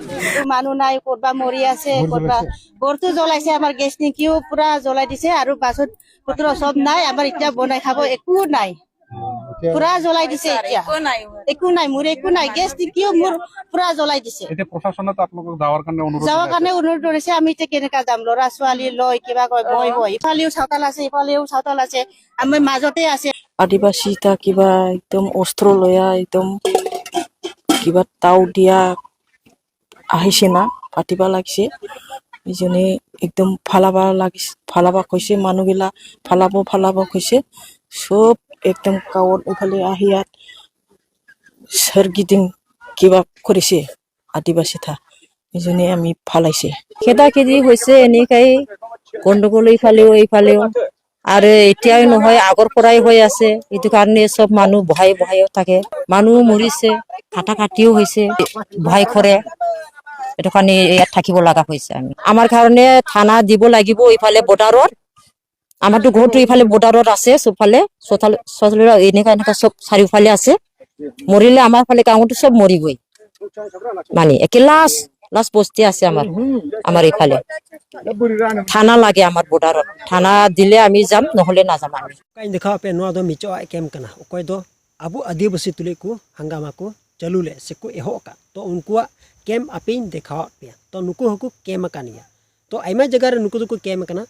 মানুহ নাই, ক'তবা মৰি আছে, ক'তবা ঘৰটো জ্বলাইছে, আমাৰ গেছ টেংকিও পুৰা জ্বলাই দিছে আৰু বাছত পুতৰা চব নাই, আমাৰ এতিয়া বনাই খাব একো নাই। পুৰা জ্বলাই দিছে এতিয়া। একো নাই, মোৰ একো নাই, গেছ টেংকিও মোৰ পুৰা জ্বলাই দিছে। এতিয়া প্ৰশাসনত আপোনালোকক যাৱাৰ কাৰণে অনুৰোধ যাৱাৰ জনাইছে? কাৰণে অনুৰোধ কৰিছে, আমি এতিয়া কেনেকা যাম? ল'ৰা ছোৱালী লৈ কিবা কয়, ভয় ভয়, ইফালেও চাওতাল আছে, ইফালেও চাওতাল আছে, আমি মাজতে আছে। আদিবাসী এটা কিবা একদম অস্ত্ৰ লয়া একদম কিবা তাও দিয়া আহিছে না, পাতিবা লাগিছে। ইজনে একদম ফালাবা লাগিছে, ফালাবা কৈছে, মানুহগিলা ফালাব ফালাব কৈছে। চব একদম গাঁৱত এইফালে আহি ইয়াত চাৰিগিদিন কিবা কৰিছে আদিবাসী থা। ইজনে আমি ফালাইছে। খেদা খেদি হৈছে এনেকাই, গণ্ডগোল এইফালেও এইফালেও। আৰু এতিয়াই নহয়, আগৰ পৰাই হৈ আছে। এইটো কাৰণে চব মানুহ ভয় ভয় থাকে, মানুহ মৰিছে, কাটা কাটিও হৈছে, ভয় কৰে। এইটো কাৰণে ইয়াত থাকিব লগা হৈছে আমি। আমাৰ কাৰণে থানা দিব লাগিব এইফালে বৰ্ডাৰত। আমাৰতো ঘৰটো এইফালে বৰ্ডাৰত আছে, চবফালে চোতাল চোতাল এনেকা এনেকা চব চাৰিওফালে আছে। মৰিলে আমাৰ ফালে গাঁৱতো চব মৰিবই, মানে একে লাষ্ট লাষ্ট বস্তি আছে আমাৰ, আমাৰ এইফালে। থানা লাগে আমাৰ বৰ্ডাৰত, থানা দিলে আমি যাম, নহ'লে নাযাম আমি। ᱚᱠᱟᱧ ᱫᱮᱠᱷᱟᱣ ᱟᱯᱮ, ᱱᱚᱣᱟ ᱫᱚ ᱢᱤᱪᱚᱜ ᱟᱜ ᱠᱮᱢᱯ ᱠᱟᱱᱟ᱾ ᱚᱠᱚᱭ ᱫᱚ ᱟᱵᱚ ᱟᱹᱫᱤᱵᱟᱹᱥᱤ ᱛᱩᱞᱩᱡ ᱠᱚ ᱦᱟᱝᱜᱟᱢᱟ ᱠᱚ ᱪᱟᱹᱞᱩ ᱞᱮᱫ ᱥᱮ ᱠᱚ ᱮᱦᱚᱵ ᱟᱠᱟᱫ, ᱛᱚ ᱩᱱᱠᱩᱣᱟᱜ ᱠᱮᱢᱯ ᱟᱯᱮᱧ ᱫᱮᱠᱷᱟᱣᱟᱫ ᱯᱮᱭᱟ᱾ ᱛᱚ ᱱᱩᱠᱩ ᱦᱚᱸᱠᱚ ᱠᱮᱢᱯ ᱟᱠᱟᱱ ᱜᱮᱭᱟ᱾ ᱛᱚ ᱟᱭᱢᱟ ᱡᱟᱭᱜᱟ ᱨᱮ ᱱᱩᱠᱩ ᱫᱚᱠᱚ ᱠᱮᱢᱯ ᱟᱠᱟᱱᱟ᱾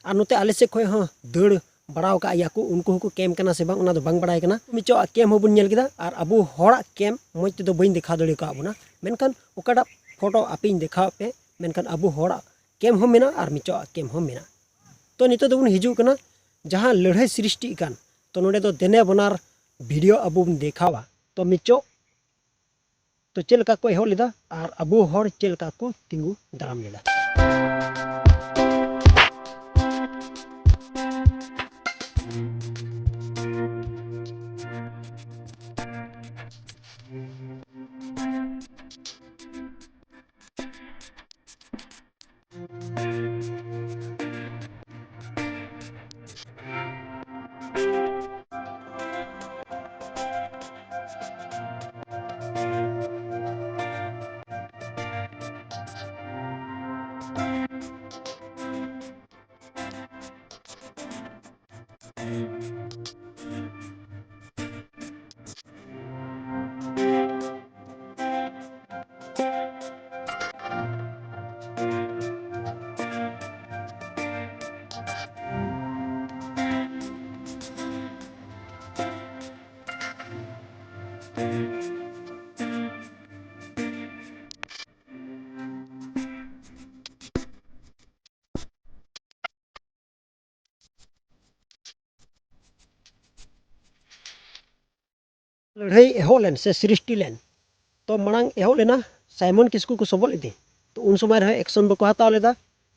ᱟᱨ ᱱᱚᱛᱮ ᱟᱞᱮ ᱥᱮᱫ ᱠᱷᱚᱱ ᱦᱚᱸ ᱫᱟᱹᱲ ᱵᱟᱲᱟᱣ ᱟᱠᱟᱫ ᱜᱮᱭᱟ ᱠᱚ, ᱩᱱᱠᱩ ᱦᱚᱸᱠᱚ ᱠᱮᱢᱯ ᱠᱟᱱᱟ ᱥᱮ ᱵᱟᱝ, ᱚᱱᱟ ᱫᱚ ᱵᱟᱝ ᱵᱟᱲᱟᱭ ᱠᱟᱱᱟ᱾ ᱢᱤᱪᱚᱜ ᱟᱜ ᱠᱮᱢᱯ ᱦᱚᱸᱵᱚᱱ ᱧᱮᱞ ᱠᱮᱫᱟ, ᱟᱨ ᱟᱵᱚ ᱦᱚᱲᱟᱜ ᱠᱮᱢᱯ ᱢᱚᱡᱽ ᱛᱮᱫᱚ ᱵᱟᱹᱧ ᱫᱮᱠᱷᱟᱣ ᱫᱟᱲᱮ ᱟᱠᱟᱫ ᱵᱚᱱᱟ, ᱢᱮᱱᱠᱷᱟᱱ ᱚᱠᱟᱴᱟᱜ ᱯᱷᱳᱴᱳ ᱟᱯᱮᱧ ᱫᱮᱠᱷᱟᱣᱟᱫ ᱯᱮ, ᱢᱮᱱᱠᱷᱟᱱ ᱟᱵᱚ ᱦᱚᱲᱟᱜ ᱠᱮᱢᱯ ᱦᱚᱸ ᱢᱮᱱᱟᱜᱼᱟ ᱟᱨ ᱢᱤᱪᱚᱜ ᱟᱜ ᱠᱮᱢᱯ ᱦᱚᱸ ᱢᱮᱱᱟᱜᱼᱟ᱾ ᱛᱚ ᱱᱤᱛᱚᱜ ᱫᱚᱵᱚᱱ ᱦᱤᱡᱩᱜ ᱠᱟᱱᱟ ᱡᱟᱦᱟᱸ ᱞᱟᱹᱲᱦᱟᱹᱭ ᱥᱨᱤᱥᱴᱤᱜ ᱠᱟᱱ, ᱛᱚ ᱱᱚᱰᱮ ᱫᱚ ᱫᱮᱱᱮ ᱵᱟᱱᱟᱨ ᱵᱷᱤᱰᱤᱭᱳ ᱟᱵᱚ ᱵᱚᱱ ᱫᱮᱠᱷᱟᱣᱟ᱾ ᱛᱚ ᱢᱤᱪᱚᱜ ᱛᱚ ᱪᱮᱫ ᱞᱮᱠᱟ ᱠᱚ ᱮᱦᱚᱵ ᱞᱮᱫᱟ ᱟᱨ ᱟᱵᱚ ᱦᱚᱲ ᱪᱮᱫ ᱞᱮᱠᱟ ᱠᱚ ᱛᱤᱸᱜᱩ ᱫᱟᱨᱟᱢ ᱞᱮᱫᱟ᱾ ᱞᱟᱹᱲᱦᱟᱹᱭ ᱮᱦᱚᱵ ᱞᱮᱱ ᱥᱮ ᱥᱨᱤᱥᱴᱤ ᱞᱮᱱ, ᱛᱚ ᱢᱟᱲᱟᱝ ᱮᱦᱚᱵ ᱞᱮᱱᱟ ᱥᱟᱭᱢᱚᱱ ᱠᱤᱥᱠᱩ ᱠᱚ ᱥᱚᱵᱚᱞ ᱤᱫᱤ᱾ ᱛᱚ ᱩᱱ ᱥᱚᱢᱚᱭ ᱨᱮᱦᱚᱸ ᱮᱠᱥᱚᱱ ᱵᱟᱠᱚ ᱦᱟᱛᱟᱣ ᱞᱮᱫᱟ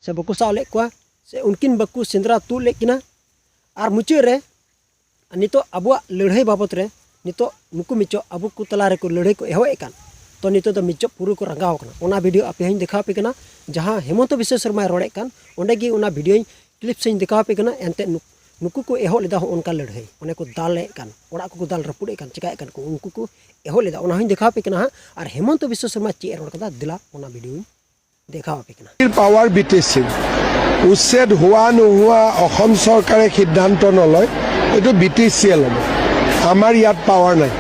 ᱥᱮ ᱵᱟᱠᱚ ᱥᱟᱵ ᱞᱮᱫ ᱠᱚᱣᱟ ᱥᱮ ᱩᱱᱠᱤᱱ ᱵᱟᱠᱚ ᱥᱮᱸᱫᱽᱨᱟ ᱛᱩᱫ ᱞᱮᱫ ᱠᱤᱱᱟ᱾ ᱟᱨ ᱢᱩᱪᱟᱹᱫ ᱨᱮ ᱱᱤᱛᱚᱜ ᱟᱵᱚᱣᱟᱜ ᱞᱟᱹᱲᱦᱟᱹᱭ ᱵᱟᱵᱚᱛ ᱨᱮ ᱱᱤᱛᱚᱜ ᱱᱩᱠᱩ ᱢᱤᱪᱚ ᱟᱵᱚ ᱠᱚ ᱛᱟᱞᱟ ᱨᱮᱠᱚ ᱞᱟᱹᱲᱦᱟᱹᱭ ᱠᱚ ᱮᱦᱚᱵ ᱮᱫ ᱠᱟᱱ, ᱛᱚ ᱱᱤᱛᱚᱜ ᱫᱚ ᱢᱤᱪᱚ ᱯᱩᱨᱟᱹ ᱠᱚ ᱨᱟᱸᱜᱟᱣ ᱟᱠᱟᱱᱟ᱾ ᱚᱱᱟ ᱵᱷᱤᱰᱤᱭᱳ ᱟᱯᱮ ᱦᱚᱸᱧ ᱫᱮᱠᱷᱟᱣ ᱟᱯᱮ ᱠᱟᱱᱟ, ᱡᱟᱦᱟᱸ ᱦᱮᱢᱚᱱᱛᱚ ᱵᱤᱥᱥᱚ ᱥᱚᱨᱢᱟᱭ ᱨᱚᱲᱮᱫ ᱠᱟᱱ, ᱚᱸᱰᱮ ᱜᱮ ᱚᱱᱟ ᱵᱷᱤᱰᱤᱭᱳᱧ ᱠᱞᱤᱯᱥ ᱤᱧ ᱫᱮᱠᱷᱟᱣ ᱟᱯᱮ ᱠᱟᱱᱟ᱾ ᱮᱱᱛᱮᱫ ᱱᱩ-, ᱱᱩᱠᱩ ᱠᱚ ᱮᱦᱚᱵ ᱞᱮᱫᱟ ᱦᱚᱸᱜᱼᱚ ᱱᱚᱝᱠᱟ ᱞᱟᱹᱲᱦᱟᱹᱭ, ᱚᱱᱮ ᱠᱚ ᱫᱟᱞ ᱮᱫ ᱠᱟᱱ, ᱚᱲᱟᱜ ᱠᱚᱠᱚ ᱫᱟᱞ ᱨᱟᱹᱯᱩᱫ ᱮᱫ ᱠᱟᱱ, ᱪᱮᱠᱟᱭᱮᱫ ᱠᱟᱱ ᱠᱚ, ᱩᱱᱠᱩ ᱠᱚ ᱮᱦᱚᱵ ᱞᱮᱫᱟ᱾ ᱚᱱᱟ ᱦᱚᱸᱧ ᱫᱮᱠᱷᱟᱣ ᱟᱯᱮ ᱠᱟᱱᱟ ᱦᱟᱸᱜ᱾ ᱟᱨ ᱦᱮᱢᱚᱱᱛᱚ ᱵᱤᱥᱥᱚ ᱥᱚᱨᱢᱟ ᱪᱮᱫ ᱮ ᱨᱚᱲ ᱠᱟᱫᱟ, ᱫᱮᱞᱟ ᱚᱱᱟ ᱵᱷᱤᱰᱤᱭᱳᱧ ᱫᱮᱠᱷᱟᱣ ᱟᱯᱮ ᱠᱟᱱᱟ᱾ পাৱাৰ বিটিচিৰ। উচ্ছেদ হোৱা নোহোৱা অসম চৰকাৰে সিদ্ধান্ত নলয়, এইটো বিটিচিয়ে ল'ব। আমাৰ ইয়াত পাৱাৰ নাই,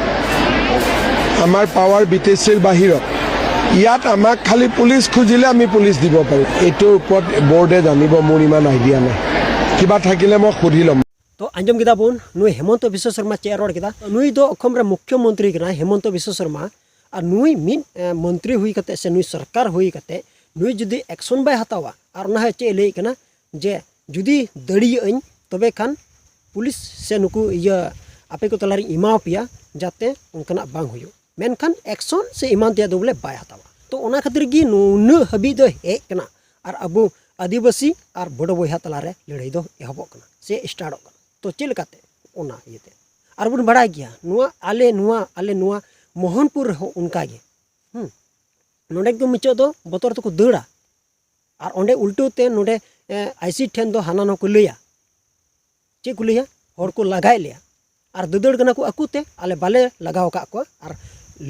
আমাৰ পাৱাৰ বিটিচিৰ বাহিৰত। ইয়াত আমাক খালি পুলিচ খুজিলে আমি পুলিচ দিব পাৰিম। এইটোৰ ওপৰত বৰ্ডে জানিব, মোৰ ইমান আইডিয়া নাই। কিবা থাকিলে মই সুধি ল'ম। ᱛᱚ ᱟᱸᱡᱚᱢ ᱠᱮᱫᱟ ᱵᱚᱱ ᱱᱩᱭ ᱦᱮᱢᱚᱱᱛᱚ ᱵᱤᱥᱥᱚ ᱥᱚᱨᱢᱟ ᱪᱮᱫ ᱮ ᱨᱚᱲ ᱠᱮᱫᱟ᱾ ᱱᱩᱭ ᱫᱚ ᱚᱥᱚᱢ ᱨᱮ ᱢᱩᱠᱷᱭᱚ ᱢᱚᱱᱛᱨᱤ ᱠᱟᱱᱟᱭ ᱦᱮᱢᱚᱱᱛᱚ ᱵᱤᱥᱥᱚ ᱥᱚᱨᱢᱟ᱾ ᱟᱨ ᱱᱩᱭ ᱢᱤᱫ, ᱮ, ᱢᱚᱱᱛᱨᱤ ᱦᱩᱭ ᱠᱟᱛᱮ ᱥᱮ ᱱᱩᱭ ᱥᱚᱨᱠᱟᱨ ᱦᱩᱭ ᱠᱟᱛᱮ ᱱᱩᱭ ᱡᱩᱫᱤ ᱮᱠᱥᱚᱱ ᱵᱟᱭ ᱦᱟᱛᱟᱣᱟ, ᱟᱨ ᱚᱱᱟ ᱦᱚᱸ ᱪᱮᱫ ᱮ ᱞᱟᱹᱭᱮᱫ ᱠᱟᱱᱟ ᱡᱮ ᱡᱩᱫᱤ ᱫᱟᱲᱮᱭᱟᱜ ᱟᱹᱧ ᱛᱚᱵᱮ ᱠᱷᱟᱱ ᱯᱩᱞᱤᱥ ᱥᱮ ᱱᱩᱠᱩ ᱤᱭᱟᱹ ᱟᱯᱮ ᱠᱚ ᱛᱟᱞᱟᱨᱤᱧ ᱮᱢᱟᱣ ᱯᱮᱭᱟ, ᱡᱟᱛᱮ ᱚᱱᱠᱟᱱᱟᱜ ᱵᱟᱝ ᱦᱩᱭᱩᱜ᱾ ᱢᱮᱱᱠᱷᱟᱱ ᱮᱠᱥᱚᱱ ᱥᱮ ᱮᱢᱟᱱ ᱛᱮᱭᱟᱜ ᱫᱚ ᱵᱚᱞᱮ ᱵᱟᱭ ᱦᱟᱛᱟᱣᱟ᱾ ᱛᱚ ᱚᱱᱟ ᱠᱷᱟᱹᱛᱤᱨ ᱜᱮ ᱱᱩᱱᱟᱹᱜ ᱦᱟᱹᱵᱤᱡ ᱫᱚ ᱦᱮᱡ ᱠᱟᱱᱟ᱾ ᱟᱨ ᱟᱵᱚ ᱟᱹᱫᱤᱵᱟᱹᱥᱤ ᱟᱨ ᱵᱚᱰᱚ ᱵᱚᱭᱦᱟ ᱛᱟᱞᱟᱨᱮ ᱞᱟᱹᱲᱦᱟᱹᱭ ᱫᱚ ᱮᱦᱚᱵᱚᱜ ᱠᱟᱱᱟ ᱥᱮ ᱥᱴᱟᱨᱴᱚᱜ ᱠᱟᱱᱟ᱾ ᱛᱚ ᱪᱮᱫ ᱞᱮᱠᱟᱛᱮ? ᱚᱱᱟ ᱤᱭᱟᱹᱛᱮ᱾ ᱟᱨ ᱵᱚᱱ ᱵᱟᱲᱟᱭ ᱜᱮᱭᱟ, ᱱᱚᱣᱟ ᱟᱞᱮ, ᱱᱚᱣᱟ ᱟᱞᱮ, ᱱᱚᱣᱟ ᱢᱳᱦᱚᱱᱯᱩᱨ ᱨᱮᱦᱚᱸ ᱚᱱᱠᱟ ᱜᱮ᱾ ᱦᱩᱸ᱾ ᱱᱚᱰᱮ ᱫᱚ ᱢᱩᱪᱟᱹᱫ ᱫᱚ ᱵᱚᱛᱚᱨ ᱛᱮᱠᱚ ᱫᱟᱹᱲᱟ᱾ ᱟᱨ ᱚᱸᱰᱮ ᱩᱞᱴᱟᱹᱣ ᱛᱮ ᱱᱚᱰᱮ, ᱮ, ᱟᱭᱥᱤ ᱴᱷᱮᱱ ᱫᱚ ᱦᱟᱱᱟ ᱱᱚᱣᱟ ᱠᱚ ᱞᱟᱹᱭᱟ᱾ ᱪᱮᱫ ᱠᱚ ᱞᱟᱹᱭᱟ? ᱦᱚᱲ ᱠᱚ ᱞᱟᱜᱟᱭᱮᱫ ᱞᱮᱭᱟ, ᱟᱨ ᱫᱟᱹᱫᱟᱹᱲ ᱠᱟᱱᱟ ᱠᱚ ᱟᱠᱚ ᱛᱮ, ᱟᱞᱮ ᱵᱟᱞᱮ ᱞᱟᱜᱟᱣ ᱟᱠᱟᱫ ᱠᱚᱣᱟ, ᱟᱨ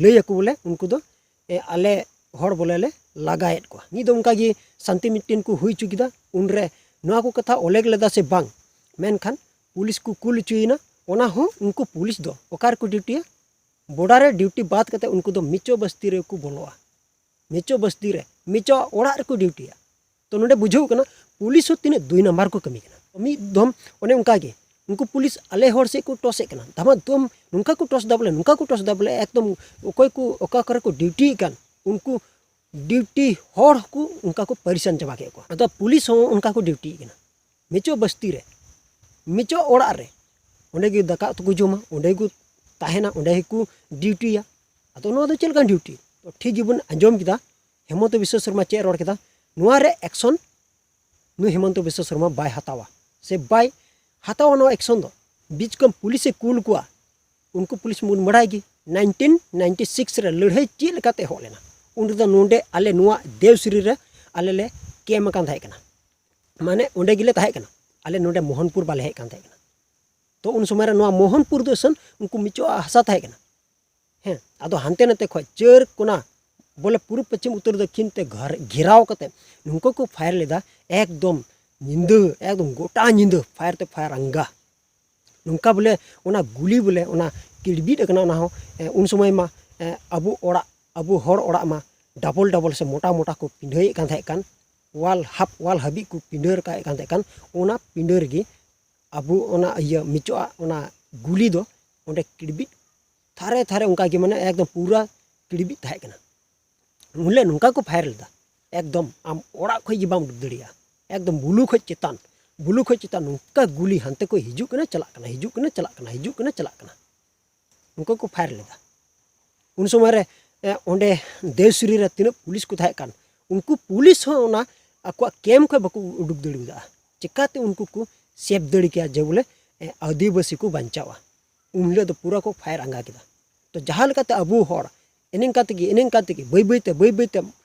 ᱞᱟᱹᱭ ᱟᱠᱚ ᱵᱚᱞᱮ ᱩᱱᱠᱩ ᱫᱚ, ᱮ, ᱟᱞᱮ ᱦᱚᱲ ᱵᱚᱞᱮ ᱞᱮ ᱞᱟᱜᱟᱭᱮᱫ ᱠᱚᱣᱟ᱾ ᱢᱤᱫ ᱫᱚ ᱚᱱᱠᱟ ᱜᱮ ᱥᱟᱱᱛᱤ ᱢᱤᱫᱴᱮᱱ ᱠᱚ ᱦᱩᱭ ᱦᱚᱪᱚ ᱠᱮᱫᱟ, ᱩᱱᱨᱮ ᱱᱚᱣᱟ ᱠᱚ ᱠᱟᱛᱷᱟ ᱚᱞᱮᱜ ᱞᱮᱫᱟ ᱥᱮ ᱵᱟᱝ, ᱢᱮᱱᱠᱷᱟᱱ ᱯᱩᱞᱤᱥ ᱠᱚ ᱠᱩᱞ ᱦᱚᱪᱚᱭᱮᱱᱟ᱾ ᱚᱱᱟ ᱦᱚᱸ ᱩᱱᱠᱩ ᱯᱩᱞᱤᱥ ᱫᱚ ᱚᱠᱟ ᱨᱮᱠᱚ ᱰᱤᱭᱩᱴᱤᱭᱟ? ᱵᱚᱰᱟᱨ ᱨᱮ ᱰᱤᱭᱩᱴᱤ ᱵᱟᱫ ᱠᱟᱛᱮ ᱩᱱᱠᱩ ᱫᱚ ᱢᱤᱪᱚ ᱵᱟᱥᱛᱤ ᱨᱮᱠᱚ ᱵᱚᱞᱚᱜᱼᱟ᱾ ᱢᱤᱪᱚ ᱵᱟᱥᱛᱤ ᱨᱮ, ᱢᱤᱪᱚ ᱚᱲᱟᱜ ᱨᱮᱠᱚ ᱰᱤᱭᱩᱴᱤᱭᱟ᱾ ᱛᱚ ᱱᱚᱰᱮ ᱵᱩᱡᱷᱟᱹᱣ ᱠᱟᱱᱟ ᱯᱩᱞᱤᱥ ᱦᱚᱸ ᱛᱤᱱᱟᱹᱜ ᱫᱩᱭ ᱱᱟᱢᱵᱟᱨ ᱠᱚ ᱠᱟᱹᱢᱤ ᱠᱟᱱᱟ᱾ ᱢᱤᱫ ᱫᱚᱢ ᱚᱱᱮ ᱚᱱᱠᱟ ᱜᱮ ᱩᱱᱠᱩ ᱯᱩᱞᱤᱥ ᱟᱞᱮ ᱦᱚᱲ ᱥᱮᱫ ᱠᱚ ᱴᱚᱥᱮᱫ ᱠᱟᱱᱟ, ᱫᱷᱟᱢᱟ ᱫᱷᱩᱢ ᱱᱚᱝᱠᱟ ᱠᱚ ᱴᱚᱥ ᱮᱫᱟ ᱵᱚᱞᱮ, ᱱᱚᱝᱠᱟ ᱠᱚ ᱴᱚᱥ ᱮᱫᱟ ᱵᱚᱞᱮ, ᱮᱠᱫᱚᱢ ᱚᱠᱚᱭ ᱠᱚ ᱚᱠᱟ ᱠᱚᱨᱮ ᱠᱚ ᱰᱤᱭᱩᱴᱤᱭᱮᱫ ᱠᱟᱱ ᱩᱱᱠᱩ ᱰᱤᱭᱩᱴᱤ ᱦᱚᱲ ᱦᱚᱸᱠᱚ ᱚᱱᱠᱟ ᱠᱚ ᱯᱟᱨᱤᱥᱟᱱ ᱪᱟᱵᱟ ᱠᱮᱫ ᱠᱚᱣᱟ᱾ ᱟᱫᱚ ᱯᱩᱞᱤᱥ ᱦᱚᱸ ᱚᱱᱠᱟ ᱠᱚ ᱰᱤᱭᱩᱴᱤᱭᱮᱫ ᱠᱟᱱᱟ᱾ ᱢᱤᱪᱚ ᱵᱟᱥᱛᱤ ᱨᱮ, ᱢᱤᱪᱚ ᱚᱲᱟᱜ ᱨᱮ, ᱚᱸᱰᱮ ᱜᱮ ᱫᱟᱠᱟ ᱩᱛᱩ ᱠᱚ ᱡᱚᱢᱟ, ᱚᱸᱰᱮ ᱜᱮᱠᱚ ᱛᱟᱦᱮᱱᱟ, ᱚᱸᱰᱮ ᱜᱮᱠᱚ ᱰᱤᱭᱩᱴᱤᱭᱟ᱾ ᱟᱫᱚ ᱱᱚᱣᱟ ᱫᱚ ᱪᱮᱫ ᱞᱮᱠᱟᱱ ᱰᱤᱭᱩᱴᱤ? ᱛᱚ ᱴᱷᱤᱠ ᱜᱮᱵᱚᱱ ᱟᱸᱡᱚᱢ ᱠᱮᱫᱟ ᱦᱮᱢᱚᱱᱛᱚ ᱵᱤᱥᱥᱚ ᱥᱚᱨᱢᱟ ᱪᱮᱫ ᱮ ᱨᱚᱲ ᱠᱮᱫᱟ᱾ ᱱᱚᱣᱟ ᱨᱮ ᱮᱠᱥᱚᱱ ᱱᱩᱭ ᱦᱮᱢᱚᱱᱛᱚ ᱵᱤᱥᱥᱚ ᱥᱚᱨᱢᱟ ᱵᱟᱭ ᱦᱟᱛᱟᱣᱟ, ᱥᱮ ᱵᱟᱭ ᱦᱟᱛᱟᱣᱟ ᱱᱚᱣᱟ ᱮᱠᱥᱚᱱ ᱫᱚ᱾ ᱵᱤᱪᱠᱚᱢ ᱯᱩᱞᱤᱥ ᱮ ᱠᱩᱞ ᱠᱚᱣᱟ, ᱩᱱᱠᱩ ᱯᱩᱞᱤᱥ ᱵᱚᱱ ᱵᱟᱲᱟᱭ ᱜᱮ, ᱱᱟᱭᱤᱱᱴᱤᱱ ᱱᱟᱭᱤᱱᱴᱤ ᱥᱤᱠᱥ ᱨᱮ ᱞᱟᱹᱲᱦᱟᱹᱭ ᱪᱮᱫ ᱞᱮᱠᱟᱛᱮ ᱮᱦᱚᱵ ᱞᱮᱱᱟ᱾ ᱩᱱ ᱨᱮᱫᱚ ᱱᱚᱰᱮ ᱟᱞᱮ ᱱᱚᱣᱟ ᱫᱮᱣᱥᱨᱤ ᱨᱮ ᱟᱞᱮ ᱞᱮ ᱠᱮᱢ ᱟᱠᱟᱱ ᱛᱟᱦᱮᱸ ᱠᱟᱱᱟ, ᱢᱟᱱᱮ ᱚᱸᱰᱮ ᱜᱮᱞᱮ ᱛᱟᱦᱮᱸ ᱠᱟᱱᱟ᱾ ᱟᱞᱮ ᱱᱚᱰᱮ ᱢᱳᱦᱚᱱᱯᱩᱨ ᱵᱟᱞᱮ ᱦᱮᱡ ᱠᱟᱱ ᱛᱟᱦᱮᱸ ᱠᱟᱱᱟ᱾ ᱛᱚ ᱩᱱ ᱥᱚᱢᱚᱭ ᱨᱮ ᱱᱚᱣᱟ ᱢᱳᱦᱚᱱᱯᱩᱨ ᱫᱚ ᱮᱥᱚᱱ ᱩᱱᱠᱩ ᱢᱤᱪᱚᱣᱟᱜ ᱦᱟᱥᱟ ᱛᱟᱦᱮᱸ ᱠᱟᱱᱟ᱾ ᱦᱮᱸ, ᱟᱫᱚ ᱦᱟᱱᱛᱮ ᱱᱟᱛᱮ ᱠᱷᱚᱡ ᱪᱟᱹᱨ ᱠᱚᱱᱟ, ᱵᱚᱞᱮ ᱯᱩᱨᱩᱵ ᱯᱚᱪᱷᱤᱢ ᱩᱛᱛᱚᱨ ᱫᱚᱠᱠᱷᱤᱱ ᱛᱮ ᱜᱷᱟᱨ-, ᱜᱷᱮᱨᱟᱣ ᱠᱟᱛᱮ ᱱᱚᱝᱠᱟ ᱠᱚ ᱯᱷᱟᱭᱟᱨ ᱞᱮᱫᱟ, ᱮᱠᱫᱚᱢ ᱧᱤᱫᱟᱹ, ᱮᱠᱫᱚᱢ ᱜᱚᱴᱟ ᱧᱤᱫᱟᱹ ᱯᱷᱟᱭᱟᱨ ᱛᱮ ᱯᱷᱟᱭᱟᱨ ᱟᱝᱜᱟ᱾ ᱱᱚᱝᱠᱟ ᱵᱚᱞᱮ ᱚᱱᱟ ᱜᱩᱞᱤ ᱵᱚᱞᱮ ᱚᱱᱟ ᱠᱤᱲᱵᱤᱫ ᱟᱠᱟᱱᱟ᱾ ᱚᱱᱟ ᱦᱚᱸ, ᱮ, ᱩᱱ ᱥᱚᱢᱚᱭ ᱢᱟ, ᱮ, ᱟᱵᱚ ᱚᱲᱟᱜ, ᱟᱵᱚ ᱦᱚᱲ ᱚᱲᱟᱜ ᱢᱟ ᱰᱟᱵᱚᱞ ᱰᱟᱵᱚᱞ ᱥᱮ ᱢᱚᱴᱟ ᱢᱚᱴᱟ ᱠᱚ ᱯᱤᱸᱰᱷᱟᱹᱭᱮᱫ ᱠᱟᱱ ᱛᱟᱦᱮᱸ ᱠᱟᱱ, ᱣᱟᱞ ᱦᱟᱯ ᱣᱟᱞ ᱦᱟᱹᱵᱤᱡ ᱠᱚ ᱯᱤᱸᱰᱷᱟᱹ ᱨᱟᱠᱟᱵᱮᱫ ᱠᱟᱱ ᱛᱟᱦᱮᱸ ᱠᱟᱱ᱾ ᱚᱱᱟ ᱯᱤᱸᱰᱷᱟᱹ ᱨᱮᱜᱮ ᱟᱵᱚ ᱚᱱᱟ ᱤᱭᱟᱹ ᱢᱤᱪᱚᱜᱼᱟ, ᱚᱱᱟ ᱜᱩᱞᱤ ᱫᱚ ᱚᱸᱰᱮ ᱠᱤᱲᱵᱤᱫ ᱛᱷᱟᱨᱮ ᱛᱷᱟᱨᱮ ᱚᱱᱠᱟ ᱜᱮ, ᱢᱟᱱᱮ ᱮᱠᱫᱚᱢ ᱯᱩᱨᱟ ᱠᱤᱲᱵᱤᱫ ᱛᱟᱦᱮᱸ ᱠᱟᱱᱟ᱾ ᱩᱱᱦᱤᱞᱳᱜ ᱱᱚᱝᱠᱟ ᱠᱚ ᱯᱷᱟᱭᱟᱨ ᱞᱮᱫᱟ, ᱮᱠᱫᱚᱢ ᱟᱢ ᱚᱲᱟᱜ ᱠᱷᱚᱡ ᱜᱮ ᱵᱟᱢ ᱩᱰᱩᱠ ᱫᱟᱲᱮᱭᱟᱜᱼᱟ᱾ ᱮᱠᱫᱚᱢ ᱵᱩᱞᱩ ᱠᱷᱚᱡ ᱪᱮᱛᱟᱱ, ᱵᱩᱞᱩ ᱠᱷᱚᱡ ᱪᱮᱛᱟᱱ ᱱᱚᱝᱠᱟ ᱜᱩᱞᱤ ᱦᱟᱱᱛᱮ ᱠᱷᱚᱡ ᱦᱤᱡᱩᱜ ᱠᱟᱱᱟ, ᱪᱟᱞᱟᱜ ᱠᱟᱱᱟ, ᱦᱤᱡᱩᱜ ᱠᱟᱱᱟ, ᱪᱟᱞᱟᱜ ᱠᱟᱱᱟ, ᱦᱤᱡᱩᱜ ᱠᱟᱱᱟ, ᱪᱟᱞᱟᱜ ᱠᱟᱱᱟ᱾ ᱱᱚᱝᱠᱟ ᱠᱚ ᱯᱷᱟᱭᱟᱨ ᱞᱮᱫᱟ᱾ ᱩᱱ ᱥᱚᱢᱚᱭ ᱨᱮ, ᱮ, ᱚᱸᱰᱮ ᱫᱮᱣᱥᱨᱤ ᱨᱮ ᱛᱤᱱᱟᱹᱜ ᱯᱩᱞᱤᱥ ᱠᱚ ᱛᱟᱦᱮᱸ ᱠᱟᱱ, ᱩᱱᱠᱩ ᱯᱩᱞᱤᱥ ᱦᱚᱸ ᱚᱱᱟ ᱟᱠᱚᱣᱟᱜ ᱠᱮᱢᱯ ᱠᱷᱚᱡ ᱵᱟᱠᱚ ᱩᱰᱩᱠ ᱫᱟᱲᱮᱭᱟᱫᱟ᱾ ᱪᱤᱠᱟᱛᱮ ᱩᱱᱠᱩ ᱠᱚ ᱥᱮᱵᱷ ᱫᱟᱲᱮ ᱠᱮᱭᱟ ᱡᱮ ᱵᱚᱞᱮ, ᱮ, ᱟᱹᱫᱤᱵᱟᱹᱥᱤ ᱠᱚ ᱵᱟᱧᱪᱟᱣᱟ? ᱩᱱ ᱦᱤᱞᱳᱜ ᱫᱚ ᱯᱩᱨᱟᱹ ᱠᱚ ᱯᱷᱟᱭᱟᱨ ᱟᱸᱜᱟ ᱠᱮᱫᱟ᱾ ᱛᱚ ᱡᱟᱦᱟᱸ ᱞᱮᱠᱟᱛᱮ ᱟᱵᱚ ᱦᱚᱲ ᱮᱱᱮᱝᱠᱟ ᱛᱮᱜᱮ, ᱮᱱᱮᱝᱠᱟ ᱛᱮᱜᱮ ᱵᱟᱹᱭ ᱵᱟᱹᱭ ᱛᱮ, ᱵᱟᱹᱭ ᱵᱟᱹᱭ ᱛᱮ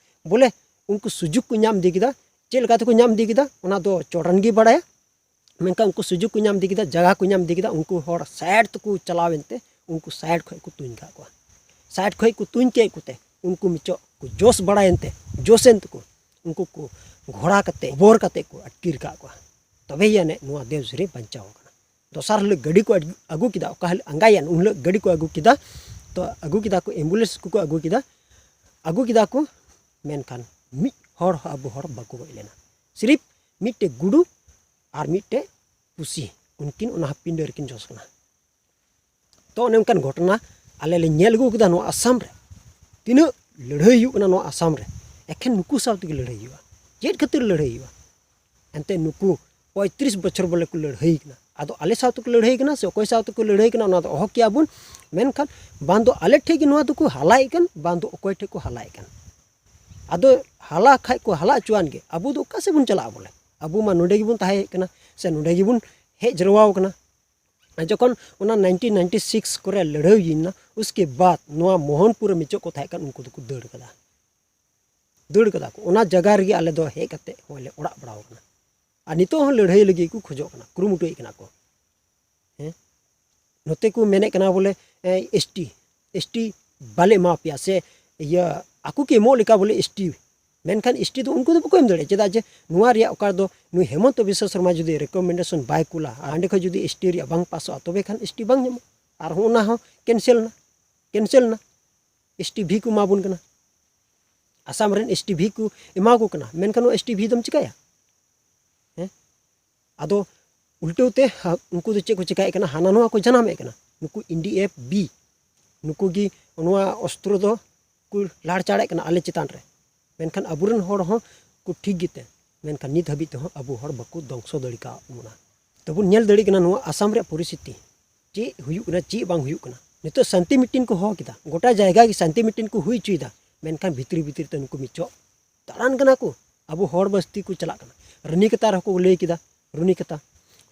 ᱵᱚᱞᱮ ᱩᱱᱠᱩ ᱥᱩᱡᱩᱜᱽ ᱠᱚ ᱧᱟᱢ ᱤᱫᱤ ᱠᱮᱫᱟ᱾ ᱪᱮᱫ ᱞᱮᱠᱟ ᱛᱮᱠᱚ ᱧᱟᱢ ᱤᱫᱤ ᱠᱮᱫᱟ ᱚᱱᱟ ᱫᱚ ᱪᱚᱰᱨᱟᱱ ᱜᱮ ᱵᱟᱲᱟᱭᱟ᱾ ᱢᱮᱱᱠᱷᱟᱱ ᱩᱱᱠᱩ ᱥᱩᱡᱳᱜᱽ ᱠᱚ ᱧᱟᱢ ᱤᱫᱤ ᱠᱮᱫᱟ, ᱡᱟᱭᱜᱟ ᱠᱚ ᱧᱟᱢ ᱤᱫᱤ ᱠᱮᱫᱟ, ᱩᱱᱠᱩ ᱦᱚᱲ ᱥᱟᱭᱤᱰ ᱛᱮᱠᱚ ᱪᱟᱞᱟᱣ ᱮᱱᱛᱮ ᱩᱱᱠᱩ ᱥᱟᱭᱤᱰ ᱠᱷᱚᱱ ᱠᱚ ᱛᱩᱧ ᱠᱟᱜ ᱠᱚᱣᱟ᱾ ᱥᱟᱭᱤᱰ ᱠᱷᱚᱱ ᱠᱚ ᱛᱩᱧ ᱠᱮᱫ ᱠᱚᱛᱮ ᱩᱱᱠᱩ ᱢᱤᱪᱚᱜ ᱠᱚ ᱡᱳᱥ ᱵᱟᱲᱟᱭᱮᱱᱛᱮ, ᱡᱳᱥ ᱮᱱ ᱛᱮᱠᱚ ᱩᱱᱠᱩ ᱠᱚ ᱜᱷᱚᱲᱟ ᱠᱟᱛᱮ, ᱚᱵᱚᱨ ᱠᱟᱛᱮ ᱠᱚ ᱟᱹᱛᱠᱤᱨ ᱠᱟᱜ ᱠᱚᱣᱟ᱾ ᱛᱚᱵᱮ ᱟᱹᱱᱤᱡ ᱱᱚᱣᱟ ᱫᱮᱣ ᱡᱷᱩᱨᱤ ᱵᱟᱧᱪᱟᱣ ᱟᱠᱟᱱᱟ᱾ ᱫᱚᱥᱟᱨ ᱦᱤᱞᱳᱜ ᱜᱟᱹᱰᱤ ᱠᱚ ᱟᱹᱜᱩ ᱠᱮᱫᱟ, ᱚᱠᱟ ᱦᱤᱞᱳᱜ ᱟᱸᱜᱟᱭᱮᱱ ᱩᱱ ᱦᱤᱞᱳᱜ ᱜᱟᱹᱰᱤ ᱠᱚ ᱟᱹᱜᱩ ᱠᱮᱫᱟ᱾ ᱛᱚ ᱟᱹᱜᱩ ᱠᱮᱫᱟ ᱠᱚ, ᱮᱢᱵᱩᱞᱮᱱᱥ ᱠᱚᱠᱚ ᱟᱹᱜᱩ ᱠᱮᱫᱟ, ᱟᱹᱜᱩ ᱠᱮᱫᱟ ᱠᱚ, ᱢᱮᱱᱠᱷᱟᱱ ᱢᱤᱫ ᱦᱚᱲ ᱦᱚᱸ ᱟᱵᱚ ᱦᱚᱲ ᱵᱟᱠᱚ ᱜᱚᱡ ᱞᱮᱱᱟ᱾ ᱥᱤᱨᱤᱯ ᱢᱤᱫᱴᱮᱡ ᱜᱩᱰᱩ ᱟᱨ ᱢᱤᱫᱴᱮᱡ ᱯᱩᱥᱤ, ᱩᱱᱠᱤᱱ ᱚᱱᱟ ᱯᱤᱸᱰᱟᱹ ᱨᱮᱠᱤᱱ ᱡᱚᱥ ᱠᱟᱱᱟ᱾ ᱛᱚ ᱚᱱᱮ ᱚᱱᱠᱟᱱ ᱜᱷᱚᱴᱚᱱᱟ ᱟᱞᱮ ᱞᱮ ᱧᱮᱞ ᱟᱹᱜᱩ ᱠᱮᱫᱟ ᱱᱚᱣᱟ ᱟᱥᱟᱢ ᱨᱮ᱾ ᱛᱤᱱᱟᱹᱜ ᱞᱟᱹᱲᱦᱟᱹᱭ ᱦᱩᱭᱩᱜ ᱠᱟᱱᱟ ᱱᱚᱣᱟ ᱟᱥᱟᱢ ᱨᱮ, ᱮᱠᱷᱮᱱ ᱱᱩᱠᱩ ᱥᱟᱶ ᱛᱮᱜᱮ ᱞᱟᱹᱲᱦᱟᱹᱭ ᱦᱩᱭᱩᱜᱼᱟ᱾ ᱪᱮᱫ ᱠᱷᱟᱹᱛᱤᱨ ᱞᱟᱹᱲᱦᱟᱹᱭ ᱦᱩᱭᱩᱜᱼᱟ? ᱮᱱᱛᱮ ᱱᱩᱠᱩ ᱯᱚᱸᱭᱛᱨᱤᱥ ᱵᱚᱪᱷᱚᱨ ᱵᱚᱞᱮ ᱠᱚ ᱞᱟᱹᱲᱦᱟᱹᱭ ᱠᱟᱱᱟ᱾ ᱟᱫᱚ ᱟᱞᱮ ᱥᱟᱶ ᱛᱮᱠᱚ ᱞᱟᱹᱲᱦᱟᱹᱭ ᱠᱟᱱᱟ ᱥᱮ ᱚᱠᱚᱭ ᱥᱟᱶ ᱛᱮᱠᱚ ᱞᱟᱹᱲᱦᱟᱹᱭ ᱠᱟᱱᱟ, ᱚᱱᱟ ᱫᱚ ᱚᱦᱚ ᱠᱮᱭᱟ ᱵᱚᱱ᱾ ᱢᱮᱱᱠᱷᱟᱱ ᱵᱟᱝ ᱫᱚ ᱟᱞᱮ ᱴᱷᱮᱡ ᱜᱮ ᱱᱚᱣᱟ ᱫᱚᱠᱚ ᱦᱟᱞᱟᱭᱮᱫ ᱠᱟᱱ, ᱵᱟᱝ ᱫᱚ ᱚᱠᱚᱭ ᱴᱷᱮᱡ ᱠᱚ ᱦᱟᱞᱟᱭᱮᱫ ᱠᱟᱱ᱾ ᱟᱫᱚ ᱦᱟᱞᱟ ᱠᱷᱟᱡ ᱠᱚ ᱦᱟᱞᱟ ᱦᱚᱪᱚᱣᱟᱱ ᱜᱮ, ᱟᱵᱚ ᱫᱚ ᱚᱠᱟ ᱥᱮᱫ ᱵᱚᱱ ᱪᱟᱞᱟᱜᱼᱟ ᱵᱚᱞᱮ? ᱟᱵᱚ ᱢᱟ ᱱᱚᱰᱮ ᱜᱮᱵᱚᱱ ᱛᱟᱦᱮᱸ ᱦᱮᱡ ᱠᱟᱱᱟ ᱥᱮ ᱱᱚᱰᱮ ᱜᱮᱵᱚᱱ ᱦᱮᱡ ᱡᱟᱨᱣᱟ ᱟᱠᱟᱱᱟ᱾ ᱟᱨ ᱡᱚᱠᱷᱚᱱ ᱚᱱᱟ ᱱᱟᱭᱤᱱᱴᱤᱱ ᱱᱟᱭᱤᱱᱴᱤ ᱥᱤᱠᱥ ᱠᱚᱨᱮ ᱞᱟᱹᱲᱦᱟᱹᱭ ᱦᱩᱭᱱᱟ, ᱩᱥᱠᱮ ᱵᱟᱫ ᱱᱚᱣᱟ ᱢᱳᱦᱚᱱᱯᱩᱨ ᱨᱮ ᱢᱤᱪᱚᱜ ᱠᱚ ᱛᱟᱦᱮᱸ ᱠᱟᱱ, ᱩᱱᱠᱩ ᱫᱚᱠᱚ ᱫᱟᱹᱲ ᱠᱟᱫᱟ, ᱫᱟᱹᱲ ᱠᱟᱫᱟ ᱠᱚ᱾ ᱚᱱᱟ ᱡᱟᱭᱜᱟ ᱨᱮᱜᱮ ᱟᱞᱮ ᱫᱚ ᱦᱮᱡ ᱠᱟᱛᱮ ᱦᱚᱸᱜᱼᱚᱭ ᱞᱮ ᱚᱲᱟᱜ ᱵᱟᱲᱟᱣ ᱠᱟᱱᱟ᱾ ᱟᱨ ᱱᱤᱛᱚᱜ ᱦᱚᱸ ᱞᱟᱹᱲᱦᱟᱹᱭ ᱞᱟᱹᱜᱤᱫ ᱠᱚ ᱠᱷᱚᱡᱚᱜ ᱠᱟᱱᱟ, ᱠᱩᱨᱩᱢᱩᱴᱩᱭᱮᱫ ᱠᱟᱱᱟ ᱠᱚ᱾ ᱦᱮᱸ, ᱱᱚᱛᱮ ᱠᱚ ᱢᱮᱱᱮᱫ ᱠᱟᱱᱟ ᱵᱚᱞᱮ ᱮᱥ ᱴᱤ, ᱮᱥ ᱴᱤ ᱵᱟᱞᱮ ᱮᱢᱟ ᱯᱮᱭᱟ ᱥᱮ ᱤᱭᱟᱹ ᱟᱠᱚ ᱠᱚ ᱮᱢᱚᱜ ᱞᱮᱠᱟ ᱵᱚᱞᱮ ᱮᱥ ᱴᱤ, ᱢᱮᱱᱠᱷᱟᱱ ᱮᱥ ᱴᱤ ᱫᱚ ᱩᱱᱠᱩ ᱫᱚ ᱵᱟᱠᱚ ᱮᱢ ᱫᱟᱲᱮᱭᱟᱜᱼᱟ᱾ ᱪᱮᱫᱟᱜ ᱡᱮ ᱱᱚᱣᱟ ᱨᱮᱭᱟᱜ ᱚᱠᱟ ᱨᱮᱫᱚ ᱱᱩᱭ ᱦᱮᱢᱚᱱᱛᱚ ᱵᱤᱥᱥᱚ ᱥᱚᱨᱢᱟ ᱡᱩᱫᱤ ᱨᱮᱠᱚᱢᱮᱱᱰᱮᱥᱚᱱ ᱵᱟᱭ ᱠᱩᱞᱟ ᱟᱨ ᱦᱟᱸᱰᱮ ᱠᱷᱚᱱ ᱡᱩᱫᱤ ᱮᱥ ᱴᱤ ᱨᱮᱭᱟᱜ ᱵᱟᱝ ᱯᱟᱥᱚᱜᱼᱟ, ᱛᱚᱵᱮ ᱠᱷᱟᱱ ᱮᱥ ᱴᱤ ᱵᱟᱝ ᱧᱟᱢᱚᱜᱼᱟ᱾ ᱟᱨ ᱦᱚᱸ ᱚᱱᱟ ᱦᱚᱸ ᱠᱮᱱᱥᱮᱞ ᱮᱱᱟ, ᱠᱮᱱᱥᱮᱞ ᱮᱱᱟ᱾ ᱮᱥ ᱴᱤ ᱵᱷᱤ ᱠᱚ ᱮᱢᱟ ᱵᱚᱱ ᱠᱟᱱᱟ, ᱟᱥᱟᱢ ᱨᱮᱱ ᱮᱥ ᱴᱤ ᱵᱷᱤ ᱠᱚ ᱮᱢᱟ ᱠᱚ ᱠᱟᱱᱟ, ᱢᱮᱱᱠᱷᱟᱱ ᱱᱚᱣᱟ ᱮᱥ ᱴᱤ ᱵᱷᱤ ᱫᱚᱢ ᱪᱤᱠᱟᱹᱭᱟ? ᱦᱮᱸ, ᱟᱫᱚ ᱩᱞᱴᱟᱹᱣ ᱛᱮ ᱦᱟ-, ᱩᱱᱠᱩ ᱫᱚ ᱪᱮᱫ ᱠᱚ ᱪᱤᱠᱟᱹᱭᱮᱫ ᱠᱟᱱᱟ? ᱦᱟᱱᱟ ᱱᱚᱣᱟ ᱠᱚ ᱡᱟᱱᱟᱢᱮᱫ ᱠᱟᱱᱟ᱾ ᱱᱩᱠᱩ ᱮᱱ ᱰᱤ ᱮᱯᱷ ᱵᱤ, ᱱᱩᱠᱩ ᱜᱮ ᱱᱚᱣᱟ ᱚᱥᱛᱨᱚ ᱫᱚ ᱠᱚ ᱞᱟᱲᱪᱟᱲᱮᱫ ᱠᱟᱱᱟ ᱟᱞᱮ ᱪᱮᱛᱟᱱ ᱨᱮ᱾ ᱢᱮᱱᱠᱷᱟᱱ ᱟᱵᱚᱨᱮᱱ ᱦᱚᱲ ᱦᱚᱸ ᱠᱚ ᱴᱷᱤᱠ ᱜᱮᱛᱮ, ᱢᱮᱱᱠᱷᱟᱱ ᱱᱤᱛ ᱦᱟᱹᱵᱤᱡ ᱛᱮᱦᱚᱸ ᱟᱵᱚ ᱦᱚᱲ ᱵᱟᱠᱚ ᱫᱷᱚᱝᱥᱚ ᱫᱟᱲᱮ ᱠᱟᱜ ᱵᱚᱱᱟ᱾ ᱛᱚᱵᱚᱱ ᱧᱮᱞ ᱫᱟᱲᱮᱭᱟᱜ ᱠᱟᱱᱟ ᱱᱚᱣᱟ ᱟᱥᱟᱢ ᱨᱮᱭᱟᱜ ᱯᱚᱨᱤᱥᱛᱷᱤᱛᱤ ᱪᱮᱫ ᱦᱩᱭᱩᱜ ᱠᱟᱱᱟ, ᱪᱮᱫ ᱵᱟᱝ ᱦᱩᱭᱩᱜ ᱠᱟᱱᱟ᱾ ᱱᱤᱛᱚᱜ ᱥᱟᱱᱛᱤ ᱢᱤᱴᱤᱝ ᱠᱚ ᱦᱚᱦᱚ ᱠᱮᱫᱟ, ᱜᱚᱴᱟ ᱡᱟᱭᱜᱟ ᱜᱮ ᱥᱟᱱᱛᱤ ᱢᱤᱴᱤᱝ ᱠᱚ ᱦᱩᱭ ᱦᱚᱪᱚᱭᱮᱫᱟ, ᱢᱮᱱᱠᱷᱟᱱ ᱵᱷᱤᱛᱨᱤ ᱵᱷᱤᱛᱨᱤ ᱛᱮ ᱱᱩᱠᱩ ᱢᱤᱪᱚᱜ ᱫᱟᱬᱟᱱ ᱠᱟᱱᱟ ᱠᱚ, ᱟᱵᱚ ᱦᱚᱲ ᱵᱟᱥᱛᱤ ᱠᱚ ᱪᱟᱞᱟᱜ ᱠᱟᱱᱟ᱾ ᱨᱩᱱᱤᱠᱟᱛᱟ ᱨᱮᱦᱚᱸ ᱠᱚ ᱞᱟᱹᱭ ᱠᱮᱫᱟ, ᱨᱩᱱᱤᱠᱟᱛᱟ,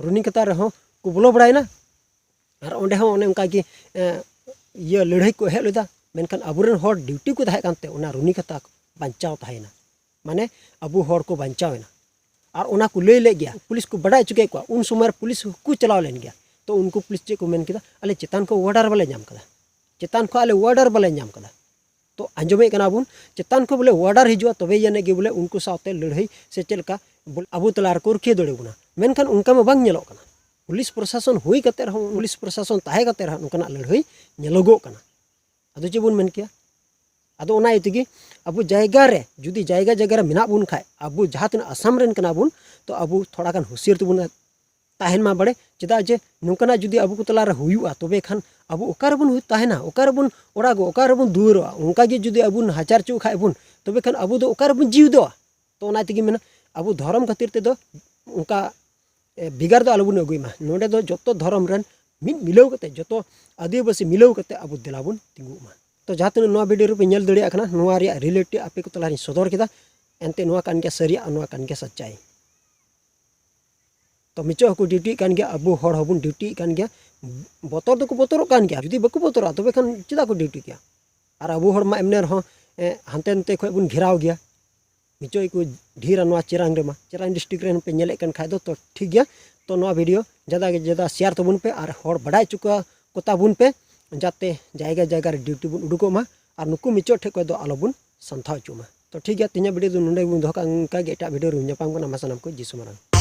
ᱨᱩᱱᱤᱠᱟᱛᱟ ᱨᱮᱦᱚᱸ ᱠᱚ ᱵᱚᱞᱚ ᱵᱟᱲᱟᱭᱮᱱᱟ᱾ ᱟᱨ ᱚᱸᱰᱮ ᱦᱚᱸ ᱚᱱᱮ ᱚᱱᱠᱟ ᱜᱮ, ᱮᱸ, ᱤᱭᱟᱹ ᱞᱟᱹᱲᱦᱟᱹᱭ ᱠᱚ ᱮᱦᱚᱵ ᱞᱮᱫᱟ, ᱢᱮᱱᱠᱷᱟᱱ ᱟᱵᱚᱨᱮᱱ ᱦᱚᱲ ᱰᱤᱭᱩᱴᱤ ᱠᱚ ᱛᱟᱦᱮᱸ ᱠᱟᱱᱛᱮ ᱚᱱᱟ ᱨᱩᱱᱤᱠᱟᱛᱟ ᱵᱟᱧᱪᱟᱣ ᱛᱟᱦᱮᱸᱭᱮᱱᱟ᱾ ᱢᱟᱱᱮ ᱟᱵᱚ ᱦᱚᱲ ᱠᱚ ᱵᱟᱧᱪᱟᱣ ᱮᱱᱟ᱾ ᱟᱨ ᱚᱱᱟ ᱠᱚ ᱞᱟᱹᱭ ᱞᱮᱫ ᱜᱮᱭᱟ, ᱯᱩᱞᱤᱥ ᱠᱚ ᱵᱟᱰᱟᱭ ᱦᱚᱪᱚ ᱠᱮᱫ ᱠᱚᱣᱟ, ᱩᱱ ᱥᱚᱢᱚᱭ ᱨᱮ ᱯᱩᱞᱤᱥ ᱦᱚᱸᱠᱚ ᱪᱟᱞᱟᱣ ᱞᱮᱱ ᱜᱮᱭᱟ᱾ ᱛᱚ ᱩᱱᱠᱩ ᱯᱩᱞᱤᱥ ᱪᱮᱫ ᱠᱚ ᱢᱮᱱ ᱠᱮᱫᱟ? "ᱟᱞᱮ ᱪᱮᱛᱟᱱ ᱠᱷᱚᱱ ᱚᱰᱟᱨ ᱵᱟᱞᱮ ᱧᱟᱢ ᱠᱟᱫᱟ, ᱪᱮᱛᱟᱱ ᱠᱷᱚᱱ ᱟᱞᱮ ᱚᱰᱟᱨ ᱵᱟᱞᱮ ᱧᱟᱢ ᱠᱟᱫᱟ᱾" ᱛᱚ ᱟᱸᱡᱚᱢᱮᱫ ᱠᱟᱱᱟ ᱵᱚᱱ, ᱪᱮᱛᱟᱱ ᱠᱷᱚᱱ ᱵᱚᱞᱮ ᱚᱰᱟᱨ ᱦᱤᱡᱩᱜᱼᱟ, ᱛᱚᱵᱮ ᱟᱹᱱᱤᱡ ᱜᱮ ᱵᱚᱞᱮ ᱩᱱᱠᱩ ᱥᱟᱶᱛᱮ ᱞᱟᱹᱲᱦᱟᱹᱭ ᱥᱮ ᱪᱮᱫ ᱞᱮᱠᱟ ᱵᱚᱞᱮ ᱟᱵᱚ ᱛᱟᱞᱟ ᱨᱮᱠᱚ ᱨᱩᱠᱷᱤᱭᱟᱹ ᱫᱟᱲᱮ ᱵᱚᱱᱟ᱾ ᱢᱮᱱᱠᱷᱟᱱ ᱚᱱᱠᱟ ᱢᱟ ᱵᱟᱝ ᱧᱮᱞᱚᱜ ᱠᱟᱱᱟ᱾ ᱯᱩᱞᱤᱥ ᱯᱨᱚᱥᱟᱥᱚᱱ ᱦᱩᱭ ᱠᱟᱛᱮ ᱨᱮᱦᱚᱸ, ᱯᱩᱞᱤᱥ ᱯᱨᱚᱥᱟᱥᱚᱱ ᱛᱟᱦᱮᱸ ᱠᱟᱛᱮ ᱨᱮᱦᱚᱸ ᱱᱚᱝᱠᱟᱱᱟᱜ ᱞᱟᱹᱲᱦᱟᱹᱭ ᱧᱮᱞᱚᱜᱚᱜ ᱠᱟᱱᱟ᱾ ᱟᱫᱚ ᱪᱮᱫ ᱵᱚᱱ ᱢᱮᱱ ᱠᱮᱭᱟ? ᱟᱫᱚ ᱚᱱᱟ ᱤᱭᱟᱹ ᱛᱮᱜᱮ ᱟᱵᱚ ᱡᱟᱭᱜᱟ ᱨᱮ, ᱡᱩᱫᱤ ᱡᱟᱭᱜᱟ ᱡᱟᱭᱜᱟ ᱨᱮ ᱢᱮᱱᱟᱜ ᱵᱚᱱ ᱠᱷᱟᱡ, ᱟᱵᱚ ᱡᱟᱦᱟᱸ ᱛᱤᱱᱟᱹᱜ ᱟᱥᱟᱢ ᱨᱮᱱ ᱠᱟᱱᱟ ᱵᱚᱱ, ᱛᱚ ᱟᱵᱚ ᱛᱷᱚᱲᱟ ᱜᱟᱱ ᱦᱩᱥᱤᱭᱟᱹᱨ ᱛᱮᱵᱚᱱ ᱛᱟᱦᱮᱱ ᱢᱟ ᱵᱟᱲᱮ᱾ ᱪᱮᱫᱟᱜ ᱡᱮ ᱱᱚᱝᱠᱟᱱᱟᱜ ᱡᱩᱫᱤ ᱟᱵᱚ ᱠᱚ ᱛᱟᱞᱟᱨᱮ ᱦᱩᱭᱩᱜᱼᱟ, ᱛᱚᱵᱮ ᱠᱷᱟᱱ ᱟᱵᱚ ᱚᱠᱟ ᱨᱮᱵᱚᱱ ᱦᱩ-, ᱛᱟᱦᱮᱱᱟ, ᱚᱠᱟ ᱨᱮᱵᱚᱱ ᱚᱲᱟᱜᱚᱜᱼᱟ, ᱚᱠᱟ ᱨᱮᱵᱚᱱ ᱫᱩᱣᱟᱹᱨᱚᱜᱼᱟ? ᱚᱱᱠᱟ ᱜᱮ ᱡᱩᱫᱤ ᱟᱵᱚ ᱵᱚᱱ ᱦᱟᱡᱟᱨ ᱦᱚᱪᱚ ᱠᱷᱟᱡ ᱵᱚᱱ, ᱛᱚᱵᱮ ᱠᱷᱟᱱ ᱟᱵᱚ ᱫᱚ ᱚᱠᱟ ᱨᱮᱵᱚᱱ ᱡᱤᱣᱤᱫᱚᱜᱼᱟ? ᱛᱚ ᱚᱱᱟ ᱛᱮᱜᱮ ᱢᱮᱱᱟ, ᱟᱵᱚ ᱫᱷᱚᱨᱚᱢ ᱠᱷᱟᱹᱛᱤᱨ ᱛᱮᱫᱚ ᱚᱱᱠᱟ, ᱮ, ᱵᱷᱮᱜᱟᱨ ᱫᱚ ᱟᱞᱚᱵᱚᱱ ᱟᱹᱜᱩᱭ ᱢᱟ᱾ ᱱᱚᱰᱮ ᱫᱚ ᱡᱚᱛᱚ ᱫᱷᱚᱨᱚᱢ ᱨᱮᱱ ᱢᱤᱫ ᱢᱤᱞᱟᱹᱣ ᱠᱟᱛᱮ, ᱡᱚᱛᱚ ᱟᱹᱫᱤᱵᱟᱹᱥᱤ ᱢᱤᱞᱟᱹᱣ ᱠᱟᱛᱮ ᱟᱵᱚ ᱫᱮᱞᱟ ᱵᱚᱱ ᱛᱤᱸᱜᱩᱜ ᱢᱟ᱾ ᱛᱚ ᱡᱟᱦᱟᱸ ᱛᱤᱱᱟᱹᱜ ᱱᱚᱣᱟ ᱵᱷᱤᱰᱤᱭᱳ ᱨᱮᱯᱮ ᱧᱮᱞ ᱫᱟᱲᱮᱭᱟᱜ ᱠᱟᱱᱟ, ᱱᱚᱣᱟ ᱨᱮᱭᱟᱜ ᱨᱤᱭᱮᱞᱤᱴᱤ ᱟᱯᱮ ᱠᱚ ᱛᱟᱞᱟᱨᱤᱧ ᱥᱚᱫᱚᱨ ᱠᱮᱫᱟ᱾ ᱮᱱᱛᱮ ᱱᱚᱣᱟ ᱠᱟᱱ ᱜᱮᱭᱟ ᱥᱟᱹᱨᱤᱭᱟᱜ ᱟᱨ ᱱᱚᱣᱟ ᱠᱟᱱ ᱜᱮᱭᱟ ᱥᱟᱪᱟᱭ᱾ ᱛᱚ ᱢᱤᱪᱚᱜ ᱦᱚᱸᱠᱚ ᱰᱤᱭᱩᱴᱤᱭᱮᱫ ᱠᱟᱱ ᱜᱮᱭᱟ, ᱟᱵᱚ ᱦᱚᱲ ᱦᱚᱸᱵᱚᱱ ᱰᱤᱭᱩᱴᱤᱭᱮᱫ ᱠᱟᱱ ᱜᱮᱭᱟ᱾ ᱵᱚᱛᱚᱨ ᱫᱚᱠᱚ ᱵᱚᱛᱚᱨᱚᱜ ᱠᱟᱱ ᱜᱮᱭᱟ᱾ ᱡᱩᱫᱤ ᱵᱟᱠᱚ ᱵᱚᱛᱚᱨᱚᱜᱼᱟ, ᱛᱚᱵᱮ ᱠᱷᱟᱱ ᱪᱮᱫᱟᱜ ᱠᱚ ᱰᱤᱭᱩᱴᱤ ᱠᱮᱭᱟ? ᱟᱨ ᱟᱵᱚ ᱦᱚᱲ ᱢᱟ ᱮᱢᱱᱮ ᱨᱮᱦᱚᱸ, ᱮ, ᱦᱟᱱᱛᱮ ᱱᱟᱛᱮ ᱠᱷᱚᱡ ᱵᱚᱱ ᱜᱷᱮᱨᱟᱣ ᱜᱮᱭᱟ᱾ ᱢᱤᱪᱚᱜ ᱜᱮᱠᱚ ᱰᱷᱮᱨᱟ ᱱᱚᱣᱟ ᱪᱮᱨᱟᱝ ᱨᱮᱢᱟ᱾ ᱪᱮᱨᱟᱝ ᱰᱤᱥᱴᱨᱤᱠᱴ ᱨᱮᱱ ᱯᱮ ᱧᱮᱞᱮᱫ ᱠᱟᱱ ᱠᱷᱟᱡ ᱫᱚ, ᱛᱚ ᱴᱷᱤᱠ ᱜᱮᱭᱟ᱾ ᱛᱚ ᱱᱚᱣᱟ ᱵᱷᱤᱰᱤᱭᱳ ᱡᱟᱫᱟ ᱜᱮ ᱡᱟᱫᱟ ᱥᱮᱭᱟᱨ ᱛᱟᱵᱚᱱ ᱯᱮ ᱟᱨ ᱦᱚᱲ ᱵᱟᱰᱟᱭ ᱦᱚᱪᱚ ᱠᱚᱣᱟ, ᱠᱚᱛᱟ ᱵᱚᱱ ᱯᱮ, ᱡᱟᱛᱮ ᱡᱟᱭᱜᱟ ᱡᱟᱭᱜᱟ ᱨᱮ ᱰᱤᱭᱩᱴᱤ ᱵᱚᱱ ᱩᱰᱩᱠᱚᱜ ᱢᱟ ᱟᱨ ᱱᱩᱠᱩ ᱢᱤᱪᱚᱜ ᱴᱷᱮᱡ ᱠᱷᱚᱡ ᱫᱚ ᱟᱞᱚᱵᱚᱱ ᱥᱟᱢᱴᱷᱟᱣ ᱦᱚᱪᱚᱜ ᱢᱟ᱾ ᱛᱚ ᱴᱷᱤᱠ ᱜᱮᱭᱟ, ᱛᱮᱦᱮᱧᱟᱜ ᱵᱷᱤᱰᱤᱭᱳ ᱫᱚ ᱱᱚᱰᱮ ᱜᱮᱵᱚᱱ ᱫᱚᱦᱚ ᱠᱟᱜᱼᱟ᱾ ᱚᱱᱠᱟ ᱜᱮ ᱮᱴᱟᱜ ᱵᱷᱤᱰᱤᱭᱳ ᱨᱮᱵᱚᱱ ᱧᱟᱯᱟᱢ ᱠᱟᱱᱟ᱾ ᱢᱟ ᱥᱟᱱᱟᱢ ᱠᱚ ᱡᱤᱥᱩ ᱢᱟᱨᱟᱝ᱾